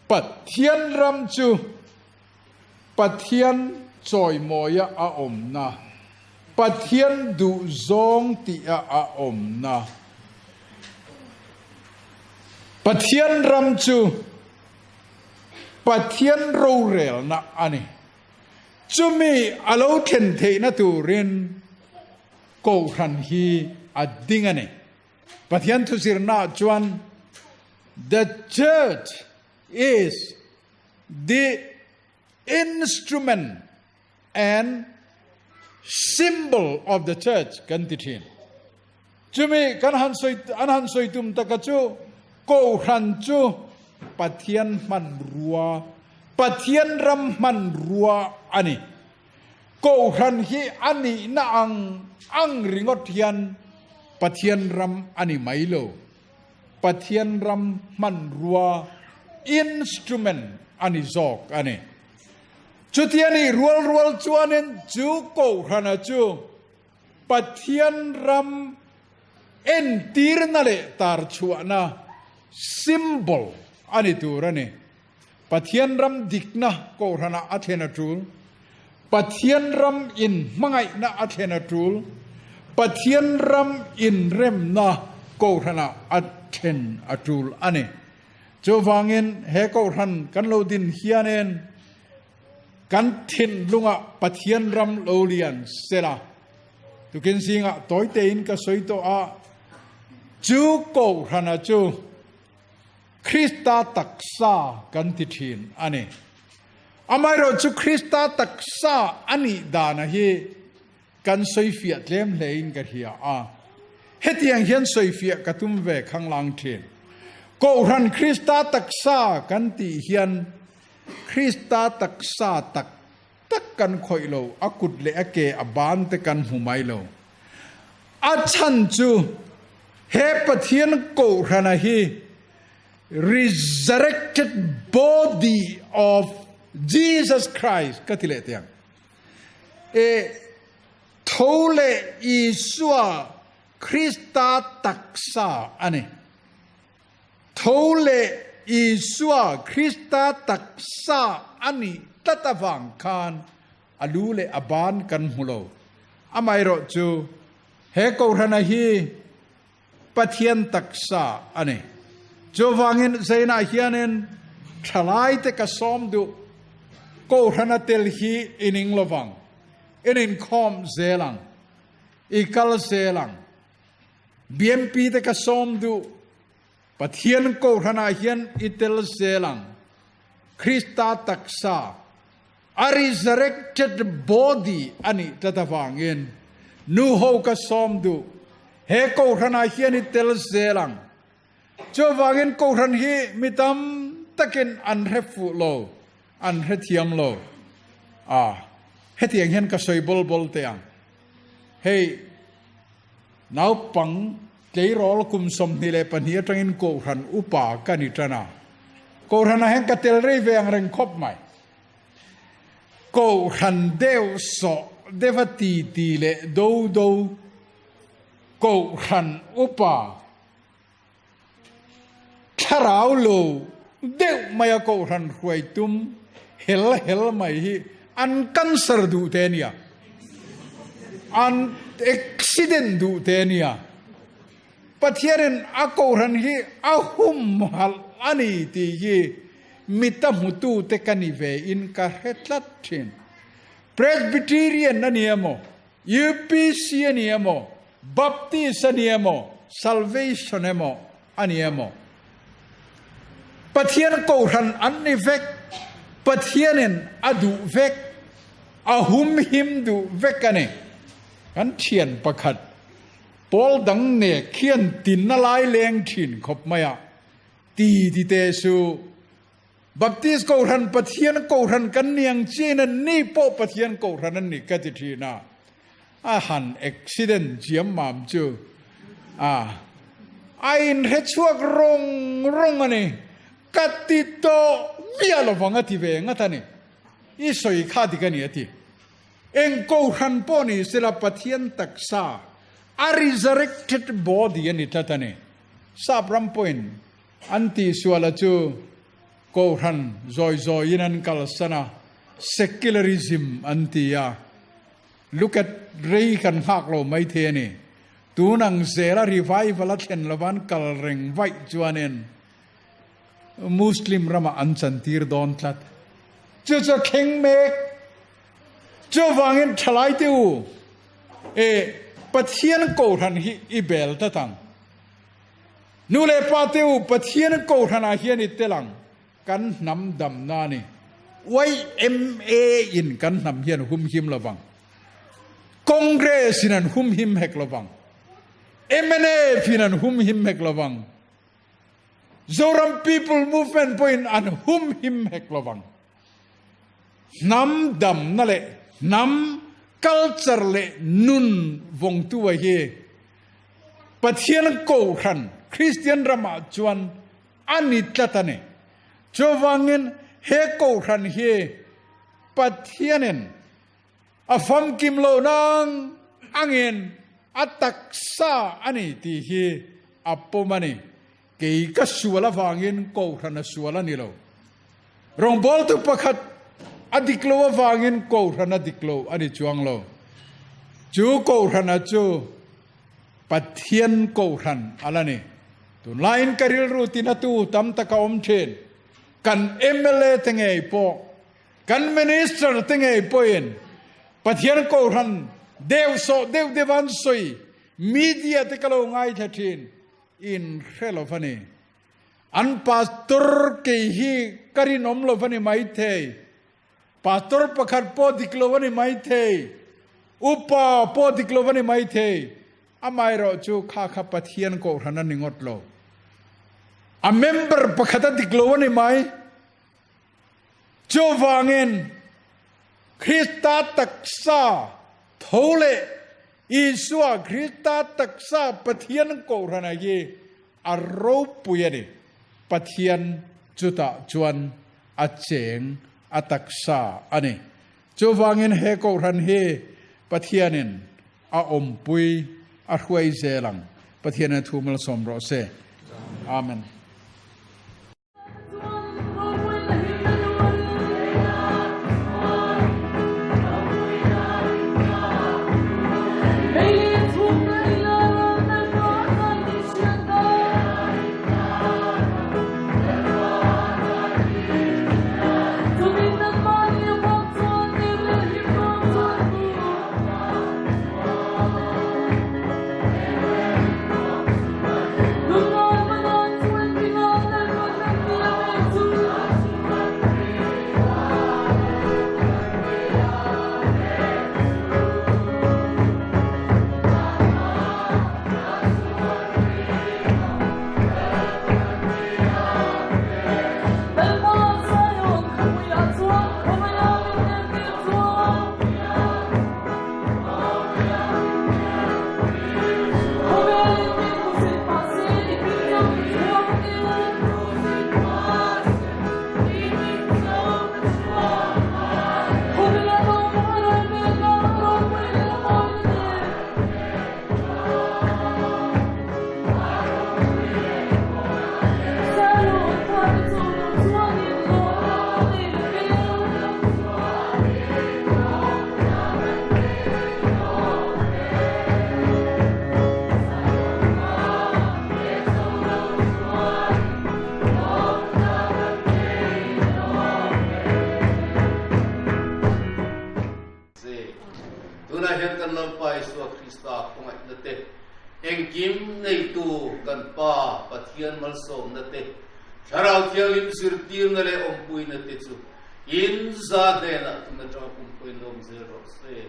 Pathian ram chu Pathian chawimawia a awmna, Pathian duhzawng tia a awmna. Pathian ram chu Pathian rorelna a ni. Chumi a lo thlen theihna turin Kohhran hi a ding a ni. Pathian thuzirnaah chuan The church is the instrument and symbol of the church kan ti thin. Chumi kan han sawi an han sawi tum taka chu Kohhran chu Pathian hmanrua, Pathian ram hmanrua a ni. Kohhran hi a nihna ang ang ringawt hian Pathian ram a ni mai lo. Pathian ram hmanrua, instrument, a ni zawk a ni. Chutia nih rual rual chuanin chu Kohhrana chu Pathian ram entirna leh tarchhuahna, symbol, a ni tur a ni. Pathian ram dikna Kohhranah a thlen a tul. Pathian ram in hmangaihna a thlen a tul. Pathian ram inremna Kohhranah a thlen a tul a ni. Chuvangin he Kohhran kan lo din hianin kan thinlungah Pathian ram lo lian sela. Tukin zingah tawi tein ka sawi tawh a, chu Kohhrana chu Krista taksa kan ti thin a ni. Amaherawh chu Krista taksa a nih dana hi kan sawifiah tlem hlein ka hria a. Hetiang hian sawifiah ka tum ve khanglang thin. Kohhran Krista taksa kan tih hian Krista taksa tak tak kan khawih lo, a kut leh a ke a ban te kan hmu mai lo. A chhan chu he Pathian Kohhrana hi resurrected body of Jesus Christ ka ti leh teh ang. E tho leh Isua Krista taksa a ni. Tho leh Isua Krista taksa a nih tlat avang khan a lu leh a ban kan hmu lo. Amaherawh chu he Kohhrana hi Pathian taksa a ni. Chuvangin Zainah hianin thalaite ka sawm duh. Kohhrana tel hi i ning lovang, in inkhawm zel ang, i kal zel ang. BMP te ka sawm duh. Pathian Kohhranah hian i tel zel ang. Krista taksa, a resurrected body a nih tlat avangin nu ho ka sawm duh. He Kohhranah hian i tel zel ang. Chuvangin Kohhran hi mi tam takin an hre fuh lo, an hre thiam lo. A, hetiang hian ka sawi bawl bawl teh ang. Hei, naupang Tleirawl kum 22 atangin Kohhran upa ka ni tan a. Kohhranah hian ka tel rei ve ang reng khawp mai. Kohhran deuh sawh deuha ti ti leh do do Kohhran upa thlarau lo deuh maia Kohhran hruai tum hel hel mai hi an cancer duh te ania, an accident duh te ania. Pathianin a Kohhran hi a humhalh a ni tih hi mita hmutute ka ni ve in ka hre tlat thin. Presbyterian a ni emaw, UPC a ni emaw, Baptist a ni emaw, Salvation emaw a ni emaw, Pathian Kohhran an ni vek. Pathianin a duh vek, a humhim duh vek a ni. Kan thian pakhat pawl dang nek hian tinna lai leng thin khawp mai a, ti ti teh suh. Baptist Kohhran Pathian Kohhran kan ni ang chiin an ni pawh Pathian Kohhran an ni ka ti thin a, a han accident chiam mam chu a a inhre chhuak rawng rawng a ni, ka ti tawh miah lovang a ti ve ngat a ni, i sawi kha dik a ni a ti. Eng Kohhran pawh ni sela Pathian taksa a resurrected body a ni tlat a ni. Sap ram pawhin An tihsuala chu Kohhran zawi zawiin an kalsan a, secularism an ti a. Look at rei kan nghak lo maithei a ni. Tun ang zela revival a thlen lova an kal reng vaih chuanin Muslim ramah an chantir dawn tlat. Chu chu a thleng mek. Chuvangin thalaite u, e Pathian Kohhran hi i bel tlat ang. Nu leh pa te u, Pathian Kohhran ah hian i tel ang, kan hnam damna a ni. YMA in kan hnam hian humhim lo vang. Congress in an humhim hek lo vang. Mnf in an humhim hek lo vang. Zoram People Movement pawhin an humhim hek lo vang. Hnam damna leh hnam culture leh nun vawngtu a hi Pathian Kohhran Kristian ramah chuan a ni tlat a ni. Chuvangin he Kohhran hi Pathianin a famkim loh nang angin a taksa a ni tih hi a pawm a ni. Kei ka sual avangin Kohhran a sual a ni lo. Rawngbawltu pakhat a dik lo avangin Kohhran a dik lo a ni chuang lo. Chu Kohhrana chu Pathian Kohhran a la ni. Tunlaiin ka rilru tinatu tam tak a awm thin. Kan mla te ngei pawh, kan Minister te ngei pawhin Pathian Kohhran deuhsawh deuh deuh an sawi media te ka lo ngaithla thin. In hre lo va ni. An pastor kei hi ka rinawm lo va ni maithei. Pastor pakhat pawh dik lo a ni maithei. Upa pawh dik lo a ni maithei. Amaherawh chu kha kha Pathian kohhran a ni ngawt lo. A member pakhat a dik lo a ni mai. Chuvangin Krista taksa tho leh Isua Krista taksa Pathian kohhrana hi a ropui a ni. Pathian chutah chuan a cheng a taksa a ni. Chuvangin he kohhran hi Pathianin a awmpui a hruai zel ang. Pathianin a thu malsawm rawh se. Amen. Tunah hian kan Lalpa Isua Krista khawngaihna te, engkim neitu kan Pa Pathian malsawmna te, Thlarau Thianghlim zirtirna leh awmpuina te chu. In za hnenah tun atanga kum pawhin awm zel rawh se.